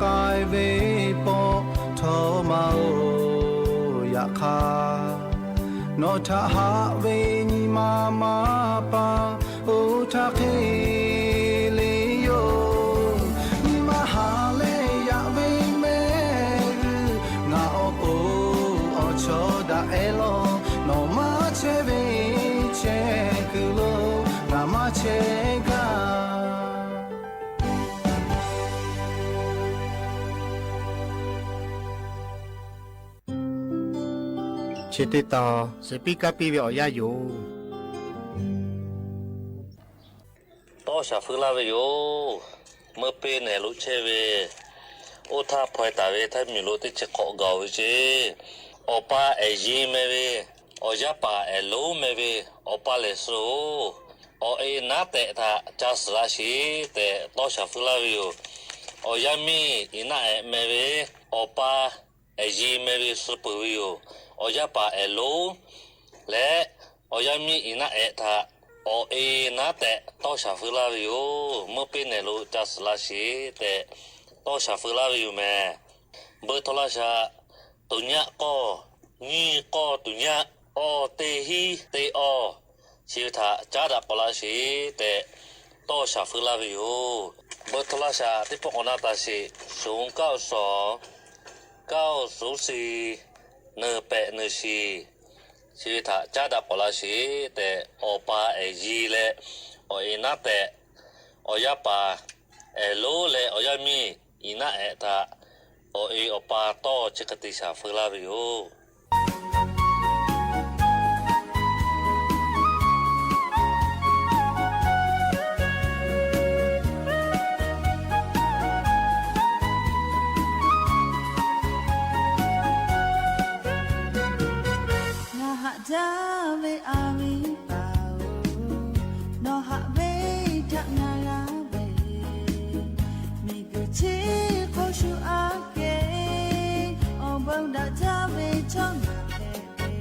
k'ai ve pawˆ htawˇ ma-oˬ, yaꞈ hk'aˇ nawˬ htaꞈ haꞈ ve nyi ma maˇ pa, oˇ htaˇ hk'e le yoˬ. Nyi ma haꞈ leh yaꞈ ve mehˆ g'uˇ, ngaˬ awˬ pon awˬ chawˇ daꞈ ehˉ lawˬ. Nawˬ maˇ chehˇ ve chehˇ kuiˬ lo ngaˬ maˇ chehˇ gaˇ. Chi teˇ tawn suhˍ piˇ kaˇ piˇ ve awˬ yanˇ yoˬ. Tawˇ shaˍ feu laˇ ve yoˬ. Meuˇ peˇ nehˬ lo chehˇ ve, oˇ htaˇ hpaw-e taˍ ve htaiˇ miˬ lo teˇ chi hk'awꞈ gaˬ-oˬ ve ceˇ. Awˬ pa ehˬ yi meh ve, awˬ yaˇ paˍ ehˬ lonˉ meh ve, awˬ pa lehˬ suh-oˬ, awˬ e naˉ tehꞈ htaꞈ ca suhˍ laˇ sheˍ tehꞈ tawˇ shaˍ feu laˇ ve yoˬ. Awˬ yaˇ miˇ iˍ naˆ ehꞈ meh ve, awˬ pa ehˬ yi meh ve suh peuˬ ve yoˬ. Awˬ yaˇ paˍ ehˬ lonˉ leh awˬ yaˇ miˇ iˍ naˆ ehꞈ htaꞈ awˬ e naˉ tehꞈ tawˇ shaˍ feu laˇ ve yoˬ. Meuˇ peˇ nehˬ lo ca suhˍ laˇ sheˍ tehꞈ tawˇ shaˍ feu laˇ ve yoˬ mehˬ. Beu htawˇ laˇ shaꞈ, tuˍ nyaˆ k'awˇ, nyiˇ k'awˇ tuˍ nyaˆ, awˇ teˇ hinˉ teˇ awˇ, chi ve htaꞈ caˉ daꞈ k'awꞈ laˇ sheˍ tehꞈ tawˇ shaˍ feu laˇ ve yoˬ. Beu htawˇ laˇ shaꞈ, teˇ pawˆ k'awꞈ na taˍ sheˍ. Shoˍ kaˆ awˬ shawˍ, kaˆ awˬ suˍ shiˍ, nuˬ pehꞈ nuˬ shiˍ, chi ve htaꞈ caˉ daꞈ k'awꞈ laˇ sheˍ tehꞈ, awˬ pa ehˬ yi leh awˬ e naˉ tehꞈ, awˬ yaˇ paˍ ehˬ lonˉ leh awˬ yaˇ miˇ iˍ naˆ ehꞈ htaꞈ awˬ e awˬ pa tawˇ chi hk'e te shaˍ feu laˇ ve yoˬ. Ngaˬ haꞈ jaˇ ve a viˉ paˍ-oˬ, nawˬ haꞈ ve htaꞈ ngaˬ g'a ve, miˬguiˬ chi hk'oˆ shu aꞈ kehˬ, awˬ bon daꞈ jaˇ ve chaw ngaˬ hpehꞈ ve.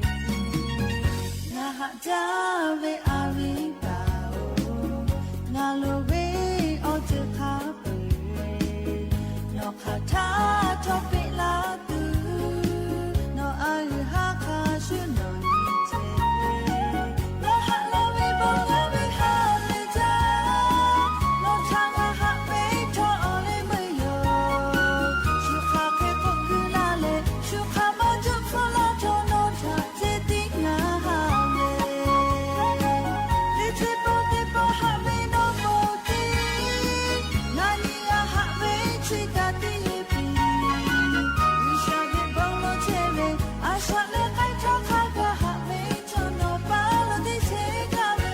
Ngaˬ haꞈ jaˇ ve a viˉ paˍ-oˬ, ngaˬ loˍ ve awˬ ceuˬ hk'a peu-eˬ, nawˬ hk'aˬ htaˇ chaw peꞈ la tuˬ, nawˬ a g'uiˬ haˉ hk'a shuˍ nawˬ nyi chehˇ ve. Nawˬ haꞈ la ve bon g'a ve haꞈ ve jaˇ, nawˬ htaꞈ ngaˬ haꞈ ve htawˇ awˬ leh meuˇ yoˬ. Shu hk'aˬ hk'e k'oˆ kuiˬ la leh, shu hk'aˬ maˇ juˆ hpfuhˇ la htawˇ nawˬ htaꞈ ceh tiˉ ngaˬ haꞈ ve. Teˇ ceuˬ pawˆ teˇ pawˆ haꞈ ve nawˬ k'oˆ tiˉ, ngaˬ nyi g'a haꞈ ve chi kaꞈ teˇ yehˬ piˇ. G'uiˬsha geh bon lawˬ chehˇ ve, a shaꞈ leh k'ai htaˇ hk'a gaˬ haꞈ ve chaw nawˬ pa lo teˇ chehˇ gaˇ ve.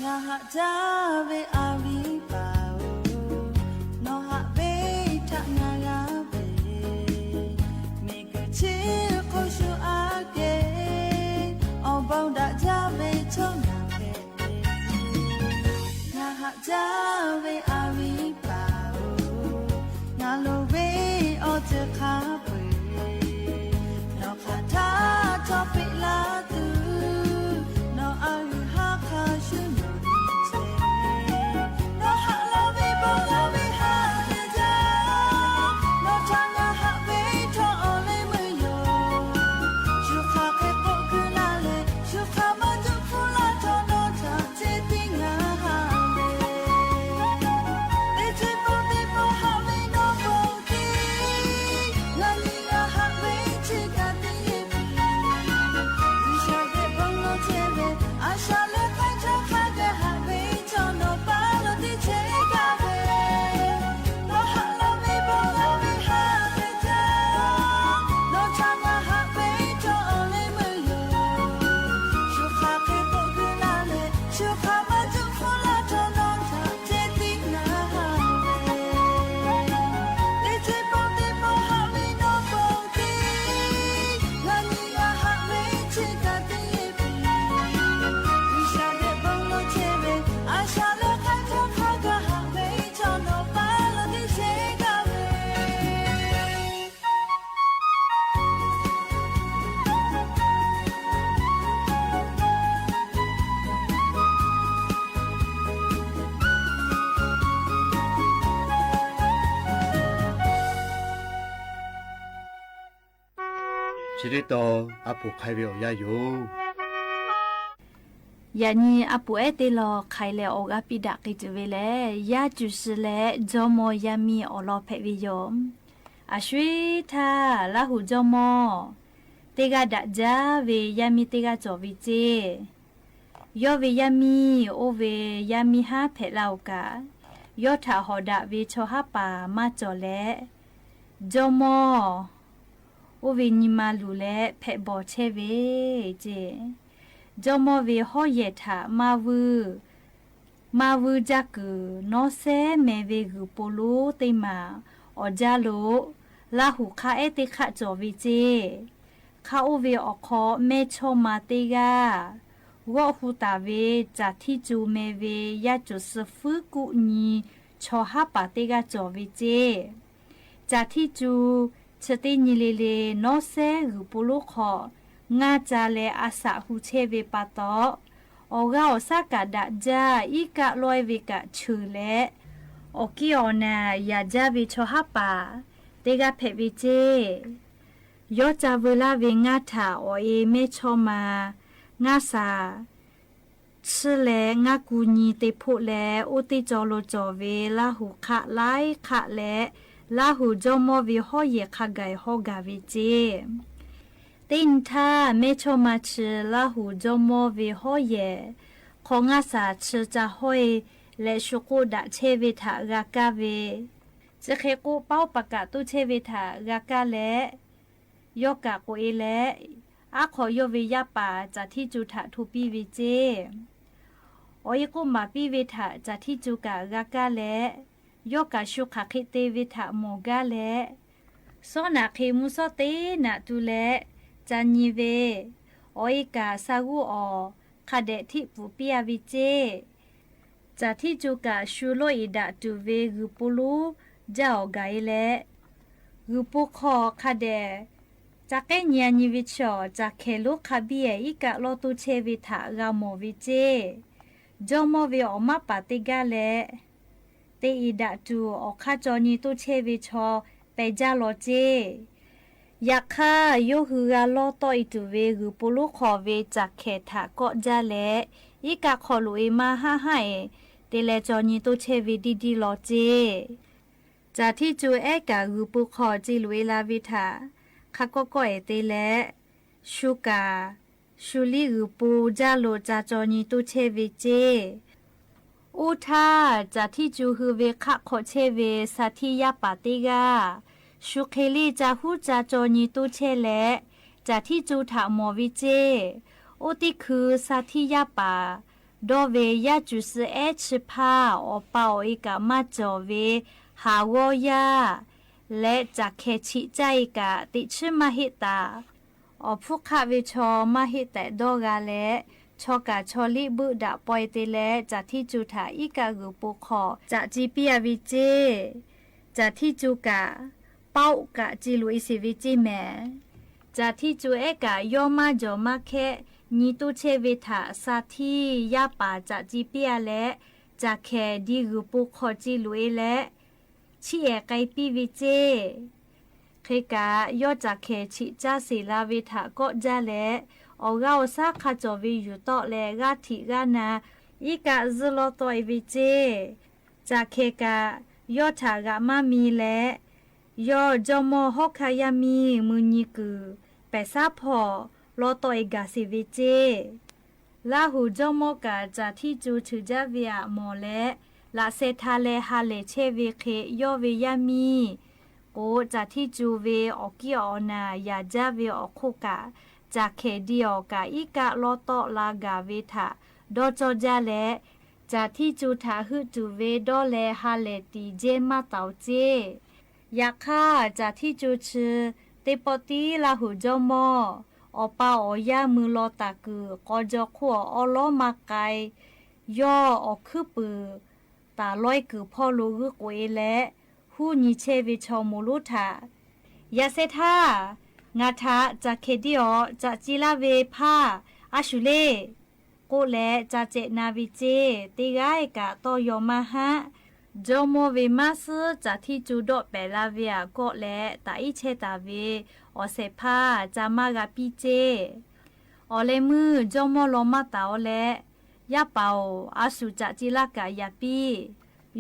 Ngaˬ haꞈ jaˇ ve a viˉ paˍ-oˬ, nawˬ haꞈ ve htaꞈ ngaˬ g'a ve, miˬguiˬ chi hk'oˆ shu aꞈ kehˬ, awˬ bon daꞈ jaˇ ve chaw ngaˬ hpehꞈ ve. Ngaˬ haꞈ jaˇ ve a viˉ paˍ-oˬ, ngaˬ loˍ ve awˬ ceuˬ hk'a peu-eˬ, nawˬ hk'aˬ htaˇ chaw peꞈ la tuˬ, nawˬ a g'uiˬ haˉ hk'a shuˍ nawˬ nyi chehˇ ve. Nawˬ haꞈ la ve bon g'a ve haꞈ ve jaˇ, nawˬ htaꞈ ngaˬ haꞈ ve htawˇ awˬ leh meuˇ yoˬ. Shu hk'aˬ hk'e k'oˆ kuiˬ la leh, shu hk'aˬ maˇ juˆ hpfuhˇ la htawˇ nawˬ htaꞈ ceh tiˉ ngaˬ haꞈ ve. Chi teˇ tawn a poˍ hk'ai ve awˬ yanˇ yoˬ. Yaꞈ nyi a poˍ ehˉ teˇ lawn hk'ai leh awˬ g'aˇ piˇ daꞈ k'ai tuˬ ve lehˬ, Yaˇ cuˬ suh leh jawˇmawˇ yaˇ miˇ awˬ lawn hpehꞈ ve yoˬ. A shu eˉ htaˇ, Laˇ huˍ jawˇmawˇ teˇ g'aˇ daꞈ jaˇ ve yaˇ miˇ teˇ g'aˇ cawˬ ve ceˇ. Yawˇ ve yaˇ miˇ oˇ ve yaˇ miˇ haˉ hpehꞈ la-oˬ kaꞈ, yawˇ htaꞈ hawˍ daꞈ ve chaw haˉ paˍ maˇ cawˬ leh, jawˇmawˇ oˇ ve nyi ma luˬ leh hpehꞈ bawˬ chehˇ ve ceˇ. Jawˇmawˇ ve hawˉ yehˬ htaꞈ maˇ vuiˇ, maˇ vuiˇ jaˇ kuiˬ nawˉ sehˉ meh ve g'uiˬ po lonˉ teˇ maˬ awˬ jaˇ lo Laˇ huˍ hk'a ehˉ teˇ hk'aˆ cawˬ ve ceˇ. Hk'a oˇ ve awˬ hk'aw mehˇchawˇma teˇ g'aˇ, g'awˆ hu taˍ ve Caˬ htiˇ cu meh ve Yaˇ cuˬ suh fuiˉ kuˆ nyi chaw haˉ paˍ teˇ g'aˇ cawˬ ve ceˇ. Caˬ htiˇ cu chi teˇ nyi le le nawˉ sehˉ g'uiˬ po lonˉ hk'aw ngaˇ ca leh a shaꞈ hu chehˇ ve pa taw, awˬ g'aˇ awˬ shaˉ kaꞈ daꞈ jaˇ, iˉ kaˆ lawehˇ ve kaꞈ cheuˬ leh, awˬ kiˇ awˬ naˬ yaꞈ jaˇ ve chaw haˉ paˍ teˇ g'aˇ hpehꞈ ve ceˇ. Yawˇ ca veu laˇ ve ngaˇ htaꞈ awˬ e mehˇchawˇma ngaˇ shaˍ chiˇ leh ngaˇ ku nyi te hpoˆ leh, oˇ teˇ cawˬ lo cawˬ ve Laˇ huˍ hk'aˆ laiˉ hk'aˆ leh Laˇ huˍ jawˇmawˇ ve hawˉ yehˬ hk'a gaˬ hawˉ gaˬ ve ceˇ. Teˇ nyi htaˇ, mehˇchawˇma chi Laˇ huˍ jawˇmawˇ ve hawˉ yehˬ hk'aw ngaˇ shaˍ chi ca hawˉ e leh shu k'oˆ daꞈ chehˇ ve htaꞈ g'a kaˇ ve, chi hk'e k'oˆ paoˉ paˍ kaꞈ toˇ chehˇ ve htaꞈ g'a kaˇ leh, yawˇ kaꞈ k'oꞈ e leh, aˉ hk'aw yawˇ ve yaˇ paˍ Caˬ htiˇ cu htaꞈ hto piˇ ve ceˇ. Awˬ e k'oˆ maˍ piˇ ve htaꞈ Caˬ htiˇ cu kaꞈ g'a kaˇ leh, yawˇ kaꞈ shu hk'aˬ hk'e te ve htaꞈ mawˬ gaˇ leh, sawˉ naꞈ hk'e mvuhˇ shawˉ teˇ naꞈ tu leh ca nyi ve, awˬ e kaꞈ sha g'uˇ awˬ hk'a dehꞈ htiˆ pfuhˍ piˇ a ve ceˇ. Caˬ htiˇ cu kaꞈ shu lawˇ iˍ daꞈ tuˬ ve g'uiˬ po lonˉ jaˇ awˬ gaˬ e leh, g'uiˬ po hk'aw hk'a dehꞈ ca k'ehˉ nyi a nyi ve chaw Caˬ hkehˍ lonˉ hk'a biˇ ehˍ iˉ kaˆ lawˇ toˇ chehˇ ve htaꞈ g'a mawˬ ve ceˇ. Jawˇmawˇ ve awˬ maˉ paˍ teˇ gaˇ leh, te iˍ daꞈ tuˬ awˬ hk'aˇ caw nyi toˇ chehˇ ve chaw pehˬ jaˇ law ceˇ. Yaꞈ hk'aˇ, yawˇ hui g'a lawˇ tawˆ e tuˬ ve g'uiˬ po lonˉ hk'aw ve Caˬ hkehˍ htaꞈ kawˆ jaˇ leh, iˉ kaˆ hk'aw loꞈ e maˇ haˆ haˆ e te leh caw nyi toˇ chehˇ ve diˇ diˇ law ceˇ. Caˬ htiˇ cu ehˉ kaꞈ g'uiˬ po hk'aw ce loꞈ e la ve htaꞈ hk'a kawˆ kawˆ e te leh, shu kaꞈ shu liˇ g'uiˬ po jaˇ lo ca caw nyi toˇ chehˇ ve ceˇ. Oˇ htaˇ, Caˬ htiˇ cu hui ve hk'aˆ hk'aw chehˇ ve sha htiˇ yaˇ paˍ teˇ g'aˇ, shu hk'e liˇ ca huˉ ca caw nyi toˇ chehˇ leh, Caˬ htiˇ cu htaꞈ mawˬ ve ceˇ. Oˇ teˇ hkui sha htiˇ yaˇ paˍ dawˇ ve Yaˇ cuˬ suh ehˉ chi hpaˇ awˬ pa awˬ e kaꞈ maˇ cawˬ ve haˍ g'awˇ yaˇ leh Caˬ hkehˍ chiꞈ caˇ e kaꞈ teꞈ chiˉ maˇ heˆ taˍ. Awˬ hpfuhˇ hk'aˆ ve chaw maˇ heˆ tehꞈ dawˇ g'a leh, chaw kaꞈ chaw liˇ beuˆ daꞈ pawehˇ te leh, Caˬ htiˇ cu htaꞈ iˉ kaˆ g'uiˬ po hk'aw caꞈ ci piˇ a ve ceˇ. Caˬ htiˇ cu kaꞈ paoˆ kaꞈ ce loꞈ e sheˍ ve ceˇ mehˍ. Caˬ htiˇ cu ehˉ kaꞈ yawˇ maˇ jawˬ maˇ hkehˆ nyi toˇ chehˇ ve htaꞈ sha htiˇ yaˇ paˍ caꞈ ci piˇ a leh, Caˬ hkehˍ di g'uiˬ po hk'aw ce loꞈ e leh, chiˇ ehˍ k'ai piˇ ve ceˇ. Hk'e kaꞈ, yawˇ Caˬ hkehˍ chiꞈ caˇ sheˍ la ve htaꞈ kawˆ jaˇ leh, awˬ g'aˇ awˬ shaˉ hk'a cawˬ ve yuˬ tawˆ leh g'aˇ htiꞈ g'aˇ na iˉ kaˆ zuhˇ lawˇ tawˆ e ve ceˇ. Caˬ hkehˍ kaꞈ yawˇ htaꞈ g'aꞈ maˇ mi leh, yawˇ jawˇmawˇ hawˉ hkanˇ yaˇ miˇ mui nyi kuiˬ pehˬ shaˉ hpawˇ lawˇ tawˆ e gaˬ sheˍ ve ceˇ. Laˇ huˍ jawˇmawˇ kaꞈ Caˬ htiˇ cu cheuˬ jaˇ ve aꞈ mawˬ leh, laꞈ sheh hta leh ha lehˬ chehˇ ve hk'e yawˇ ve yaˇ miˇ k'o, Caˬ htiˇ cu ve awˬ kiˇ awˬ naˬ yaꞈ jaˇ ve awˬ hk'oˆ kaꞈ, Caˬ hkehˍ di awˬ kaꞈ iˉ kaˆ lawˇ tawˆ la gaˬ ve htaꞈ dawˇ cawˇ jaˇ leh, Caˬ htiˇ cu htaꞈ heuˆ tuˬ ve dawˇ leh ha lehˬ tiˍ jehˇ maˇ taˍ ceˇ. Yaꞈ hk'aˇ, Caˬ htiˇ cu chi teˇ pawˆ tiˉ Laˇ huˍ jawˇmawˇ awˬ pa awˬ yaˇ mui law taˍ kuiˬ k'aw jaw hk'oˆ awˬ awˉ lawˉ maˇ k'ai. Yawˇ awˬ hkuiˉ puiˍ taˍ lawehˇ kuiˬ hpawˇ lo g'uiˇ k'oꞈ e leh, huˉ nyi chehˇ ve chaw moˍ lonˉ htaꞈ, Yaꞈ sheh htaˇ, ngaˬ htaꞈ Caˬ hkehˍ di awˬ caꞈ ci laˇ ve hpaˇ a shu le, k'oˆ leh ca cehꞈ na ve ceˇ. Teˇ g'aˇ kaꞈ tawˇ yaw maˇ haˆ. Jawˇmawˇ ve maˇ suhˉ Caˬ Htiˇ Co dawˆ pehˍ la ve aꞈ kawˆ leh, taꞈ iˉ chehˇ taˍ ve awˬ shehˍ hpaˇ ca maˇ g'a piˇ ceˇ. Awˬ leh meuˇ jawˇmawˇ law maˇ taˍ-oꞈ leh, Yaˇ paˍ-oˬ, a shu caꞈ ce laˇ kaꞈ yaꞈ piˇ.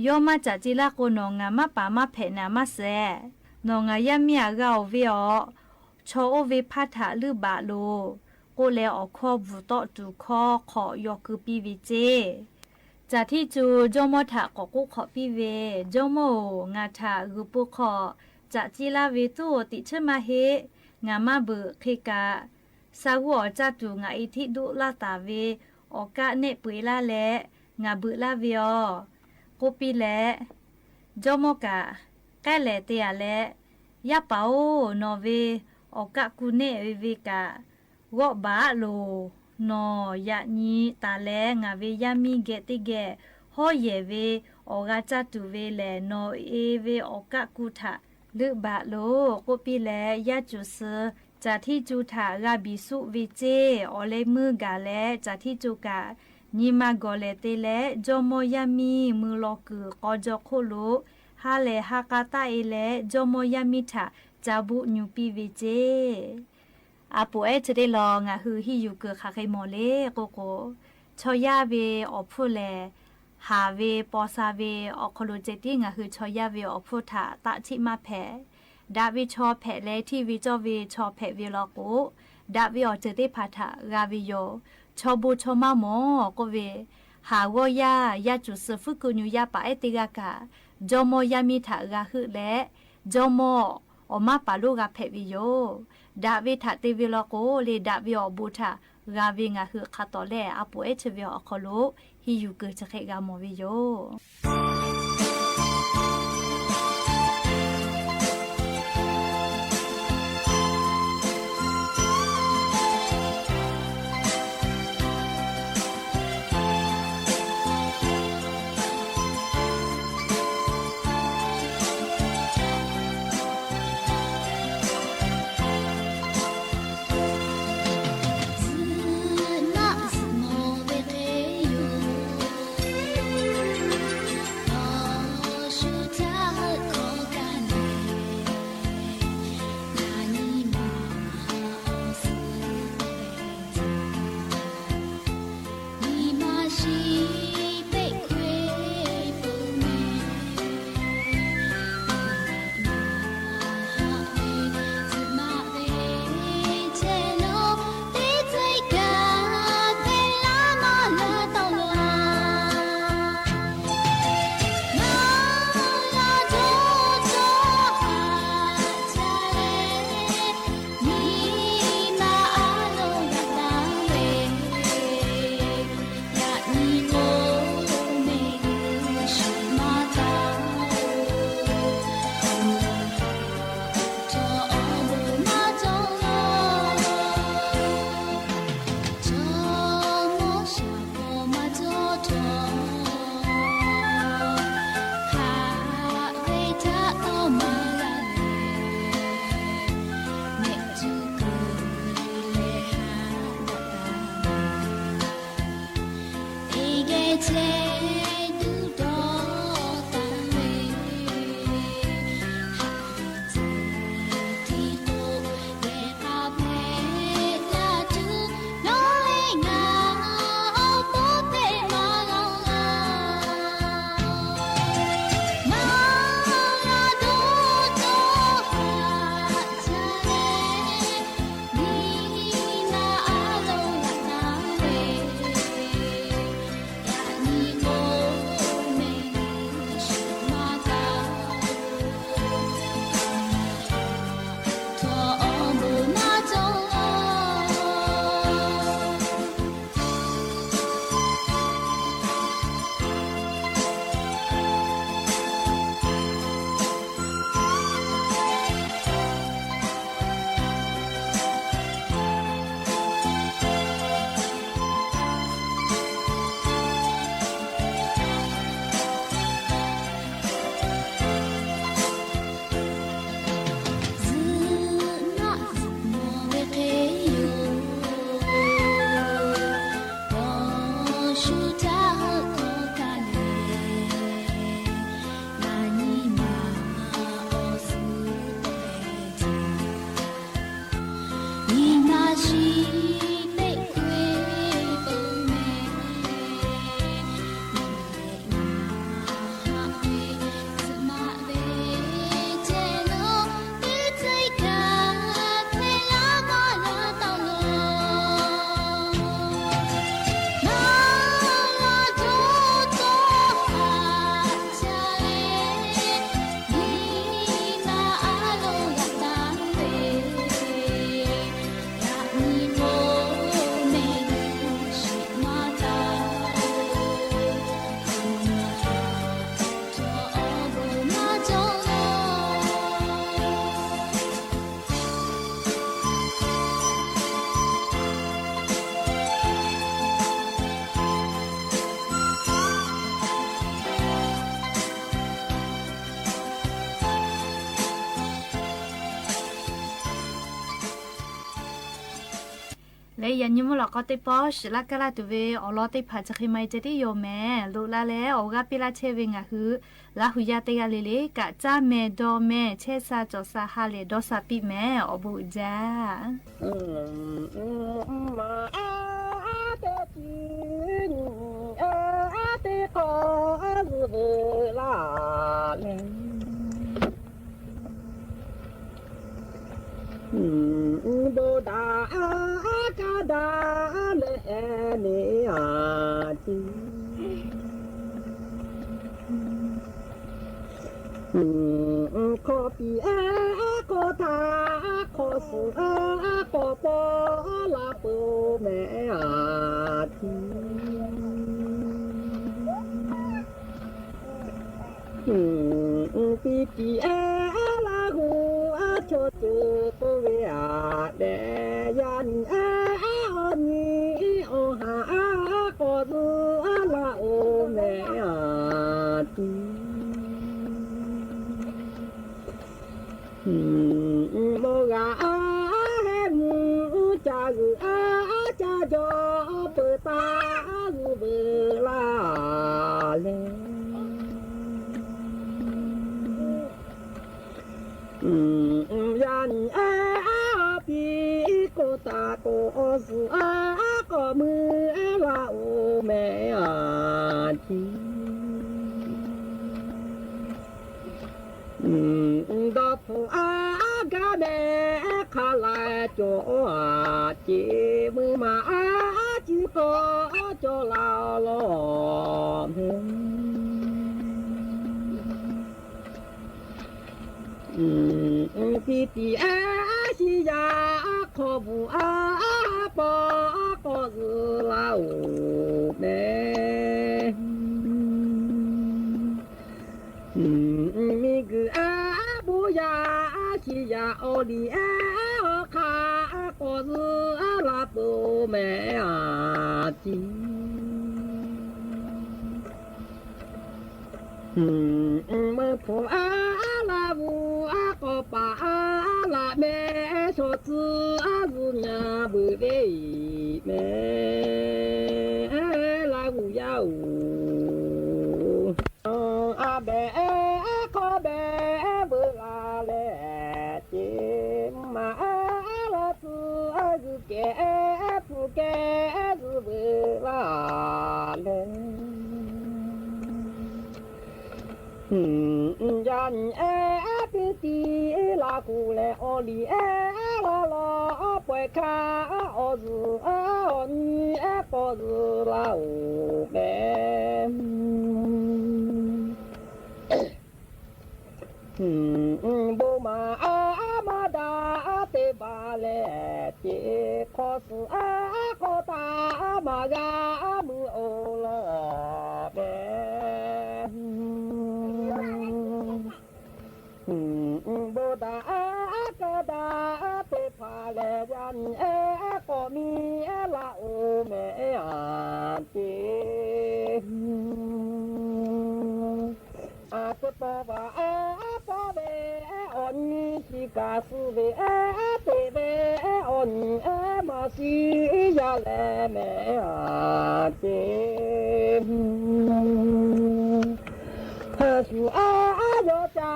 Yawˇ maˇ caꞈ ce laˇ k'o, nawˬ ngaˬ maˇ paˍ maˇ hpehꞈ naˍ maˇ shehˍ. Nawˬ ngaˬ yaˇ miˇ aꞈ g'a-oˬ ve awˬ, chaw oˇ ve hpaˇ htaꞈ leuˆ baˬ loˬ k'oˆ leh, awˬ hkawˇ bvuhˬ tawˆ tuˬ hkawˇ hk'awꞈ yaw keu piˇ ve ceˇ. Caˬ Htiˇ Co jawˇmawˇ htaꞈ k'awꞈ k'oˆ hk'awꞈ piˇ ve, Jawˇmawˇ-oˬ, ngaˬ htaꞈ g'uiˬ po hk'aw caꞈ ce laˇ ve tuˉ-o tiꞈ chiˉ maˇ heˆ. Ngaˬ maˇ beuꞈ hk'e kaꞈ, sha g'uˇ awˬ caˇ tuˬ ngaˬ e htiˆ doˆ laˇ taˍ ve awˬ kaˆ nehˆ peu-eˬ laˇ leh, ngaˬ beuꞈ laˇ ve awˬ k'oˆ piˇ leh, jawˇmawˇ kaꞈ k'ehˉ lehˍ te-a leh, Yaˇ paˍ-oˬ, nawˬ ve awˬ kaˆ ku nehˆ ve kaꞈ g'awˆ baˬ loˬ. Nawˬ yaꞈ nyi taˍ leh ngaˬ ve yaˇ miˇ geh teˇ geh hawˉ yehˬ ve awˬ g'a caˇ tuˬ ve lehˬ, nawˬ e ve awˬ kaˆ ku htaꞈ leuˆ baˬ loˬ k'oˆ piˇ leh, Yaˇ Cuˬ Suh Caˬ Htiˇ Co htaꞈ g'a biˬ suˆ ve ceˇ. Awˬ leh meuˇ gaˬ leh Caˬ Htiˇ Co kaꞈ nyi ma gawˬ lehˍ te leh, jawˇmawˇ yaˇ miˇ mui law kuiˬ k'aw jaw hk'oˆ lo ha lehˬ ha k'a taˆ-e leh, jawˇmawˇ yaˇ miˇ htaꞈ ca buˆ nyu piˇ ve ceˇ. A poˍ ehˉ chi teˇ law ngaˬ hui henˇ yuˬ kuiˬ hk'aˬ hk'e mawˬ le k'oˆ k'o, chaw yaˇ ve awˬ hpfuhˇ lehˬ, haˍ ve paw sha ve awˬ hk'aw lo ceh tiˉ ngaˬ hui chaw yaˇ ve awˬ hpfuhˇ htaꞈ taˆ chiˆ maˇ hpehꞈ. Daꞈ ve chaw hpehꞈ leh, hteˇ ve cawˇ ve chaw hpehꞈ ve law k'o, daꞈ ve awˬ ceuˬ teˇ hpaˍ htaꞈ g'a ve yoˬ. Chaw bon chaw maˇ mawˬ k'oˆ ve, haˍ g'awˇ yaˇ Yaˇ Cuˬ Suh Fuiˉ Kuiˇ nyi yaˇ paˍ ehˉ teˇ g'aˇ kaꞈ, jawˇmawˇ yaˇ miˇ htaꞈ g'a heuˆ leh, jawˇmawˇ awˬ maˇ paˍ lonˉ g'a hpehꞈ ve yoˬ. Daꞈ ve htaꞈ te ve law k'o le, daꞈ ve awˬ bon htaꞈ g'a ve ngaˬ hui hk'a tawˍ lehˬ, a poˍ ehˉ chi ve awˬ hk'aw lo henˇ yuˬ kuiˬ chi hk'e g'a mawˬ ve yoˬ. Leh yaꞈ nyi mvuhˇ lawꞈ k'aw teˇ pawˆ shiˍ laˇ kaˇ laˇ tuˬ ve awˬ lawn teˇ hpaˍ chi hk'e maˇ heˆ ceh tiˉ yoˬ mehˍ. Loꞈ la leh awˬ g'aˇ piˇ laˇ chehˇ ve ngaˬ hui Laˇ huˍ yaˇ teˇ g'aˇ le le kaꞈ caˇ mehˍ dawˇ mehˍ chehˇ sha cawˬ sha ha lehˬ dawˇ sha piˇ mehˍ. Awˬ bon uiˍ jaˇ. Maꞈ a teˇ chi nyi a teˇ hk'awꞈ zuhꞈ veuꞈ laˇ leh, bon daꞈ kaˇ daꞈ leh neˇ a tiˉ, hk'awꞈ piˍ a hk'awꞈ htaꞈ hk'awꞈ suhˍ a hk'awꞈ paw laˇ peuˬ mehˍ a tiˉ. Piˇ tiꞈ a Laˇ huˍ a chaw ceuˬ k'oˆ ve a leh, yaˇ nyi a awˬ nyi awˬ haˍ a k'awꞈ zuhꞈ a laˇ oˬ mehˍ a tiˉ. Mawˇ g'a a heh mvuh ca g'uiˬ a ca jaw peuˬ taˍ zuhꞈ veuꞈ laˇ leh, yaˇ nyi a piˇ k'oˆ taˍ k'o, awˬ suhˍ a k'awꞈ mui a laˇ oˬ mehˍ a tiˉ. Dawˇ hpfuhˇ a gaˇ mehˍ hk'a lehˬ cawˬ a ceˬ, mui ma a ciˉ k'awꞈ cawˬ laˇ lawˬ mehˍ. Piˇ tiꞈ a shiˍ yaˇ hk'aw bvuhꞈ a paw k'awꞈ zuhꞈ laˇ oˬ mehˍ. Miˬ guiˬ a bon yaˇ a shiˍ yaˇ awˬ liˇ a awˬ hk'aˇ k'awꞈ zuhꞈ a laˇ peuˬ mehˍ a tiˉ. Meuˇ hpfuhˇ a Laˇ huˍ a k'awꞈ paˍ a laꞈ mehˍ shawˍ tcuh a zuhꞈ nyi veuꞈ ve mehˍ. Laˇ huˍ yaˇ oˬ, a behˬ hk'awˇ behˬ veuꞈ la leh, ceˬ maˇ a laˇ tcuh a zuhꞈ kehˬ hpu kehˬ zuhꞈ veuꞈ la leh, yaˇ nyi a piˇ tiꞈ Laˇ huˍ leh awˬ liˇ a laˇ lawˬ pawehˇ hkaˇ awˬ zuhꞈ a awˬ nyi a k'awꞈ zuhꞈ laˇ oˬ mehˍ. Bon maˍ a maˇ daꞈ te baˬ leh, ceˬ hk'awꞈ suhˍ a hk'awꞈ htaꞈ maˇ g'a mui oˬ lawˬ mehˍ. Bon daꞈ a kaˇ daꞈ te hpaˍ leh, yaˇ nyi a k'awꞈ miˇ laˇ oˬ mehˍ a ceˬ. A suh paw vaˬ a paw ve awˬ nyi shiˍ kaꞈ suh ve a teꞈ ve awˬ nyi a maˇ shiˍ yaˇ leh mehˍ a ceˬ. Haˍ shuˍ a yawˇ ca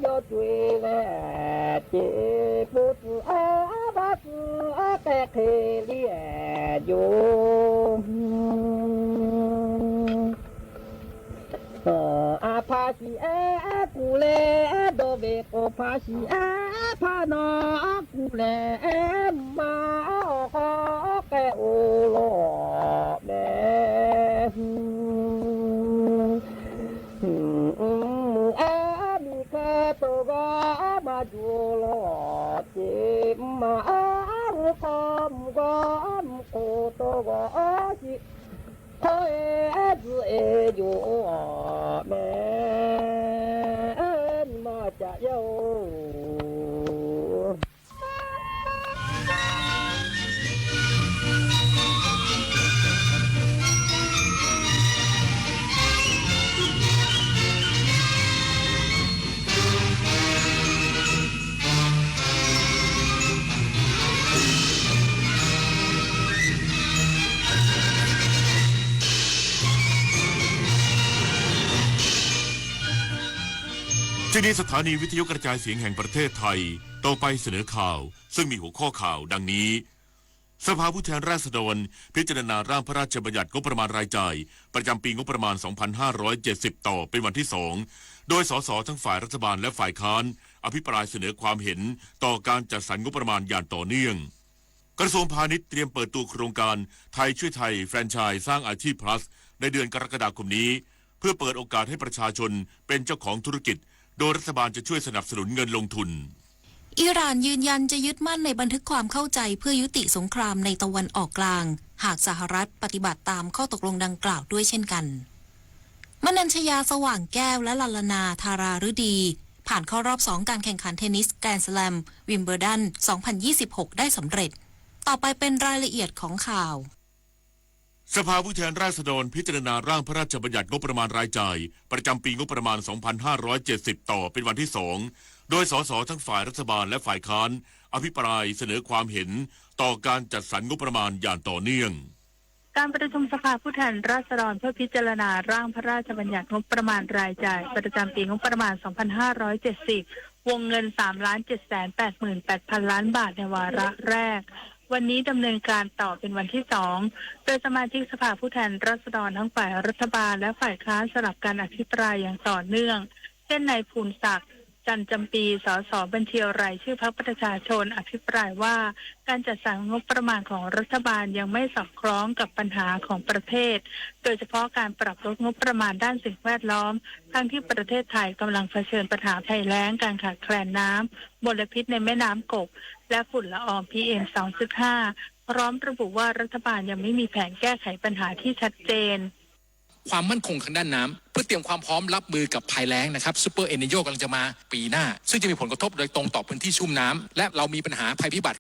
yawˇ co e leh ceˬ, po tcuh a vaˇ tcuh a k'ehˆ hk'e liˇ yoˬ. A hpa shiˍ a kuˬ leh dawˇ ve k'o, hpa shiˍ a hpa nawˬ kuˬ leh maˇ awˬ hk'aw k'ehˆ oˬ lawˬ mehˍ. Mvuhˇ a miˬ hk'aˇ tawˇ g'aˇ maˇ juˬ lawˬ ceˬ, maˇ a g'uˇ hk'aw mvuhˇ g'aˇ mvuhˇ hk'oˆ tawˇ g'aˇ shiˍ hk'aw e zuhꞈ e yoˬ mehˍ. Nyi ma caꞈ yaˇ oˬ. ที่นี่สถานีวิทยุกระจายเสียงแห่งประเทศไทย ต่อไปเสนอข่าว ซึ่งมีหัวข้อข่าวดังนี้ สภาผู้แทนราษฎร พิจารณาร่างพระราชบัญญัติงบประมาณรายจ่าย ประจำปีงบประมาณ สองพันห้าร้อยเจ็ดสิบ ต่อเป็นวันที่สอง โดย สส ทั้งฝ่ายรัฐบาลและฝ่ายค้าน อภิปรายเสนอความเห็นต่อการจัดสรรงบประมาณอย่างต่อเนื่อง กระทรวงพาณิชย์เตรียมเปิดตัวโครงการไทยช่วยไทย แฟรนไชส์สร้างอาชีพ Plus ในเดือนกรกฎาคมนี้ เพื่อเปิดโอกาสให้ประชาชนเป็นเจ้าของธุรกิจ โดยรัฐบาลจะช่วยสนับสนุนเงินลงทุน อิหร่านยืนยันจะยึดมั่นในบันทึกความเข้าใจเพื่อยุติสงครามในตะวันออกกลาง หากสหรัฐปฏิบัติตามข้อตกลงดังกล่าวด้วยเช่นกัน มนัญชยา สว่างแก้ว และลัลนา ธาราฤดี ผ่านเข้ารอบสองการแข่งขันเทนนิสแกรนด์สแลมวิมเบิลดัน สองพันยี่สิบหก ได้สำเร็จ ต่อไปเป็นรายละเอียดของข่าว สภาผู้แทนราษฎรพิจารณาร่างพระราชบัญญัติงบประมาณรายจ่าย ประจำปีงบประมาณ สองพันห้าร้อยเจ็ดสิบ ต่อเป็นวันที่สอง โดย สส ทั้งฝ่ายรัฐบาลและฝ่ายค้าน อภิปรายเสนอความเห็นต่อการจัดสรรงบประมาณอย่างต่อเนื่อง การประชุมสภาผู้แทนราษฎรเพื่อพิจารณาร่างพระราชบัญญัติงบประมาณรายจ่ายประจำปีงบประมาณ สองพันห้าร้อยเจ็ดสิบ วงเงิน สามล้านเจ็ดแสนแปดหมื่นแปดพันล้านบาท ในวาระแรก วันนี้ดำเนินการต่อเป็นวันที่สอง โดยสมาชิกสภาผู้แทนราษฎรทั้งฝ่ายรัฐบาลและฝ่ายค้านสลับกันอภิปรายอย่างต่อเนื่อง เช่นนายภูนศักดิ์ จันทร์จำปี สส บัญชีรายชื่อพรรคประชาชน อภิปรายว่า การจัดสรรงบประมาณของรัฐบาลยังไม่สอดคล้องกับปัญหาของประเทศ โดยเฉพาะการปรับลดงบประมาณด้านสิ่งแวดล้อม ทั้งที่ประเทศไทยกำลังเผชิญปัญหาภัยแล้ง การขาดแคลนน้ำ มลพิษในแม่น้ำกก และฝุ่นละออง พีเอ็ม สองจุดห้า พร้อมระบุว่ารัฐบาลยังไม่มีแผนแก้ไขปัญหาที่ชัดเจน ความมั่นคงทางด้านน้ำ เพื่อเตรียมความพร้อมรับมือกับภัยแล้งนะครับ Super El Niño กำลังจะมาปีหน้า ซึ่งจะมีผลกระทบโดยตรงต่อพื้นที่ชุ่มน้ำ และเรามีปัญหาภัยพิบัติ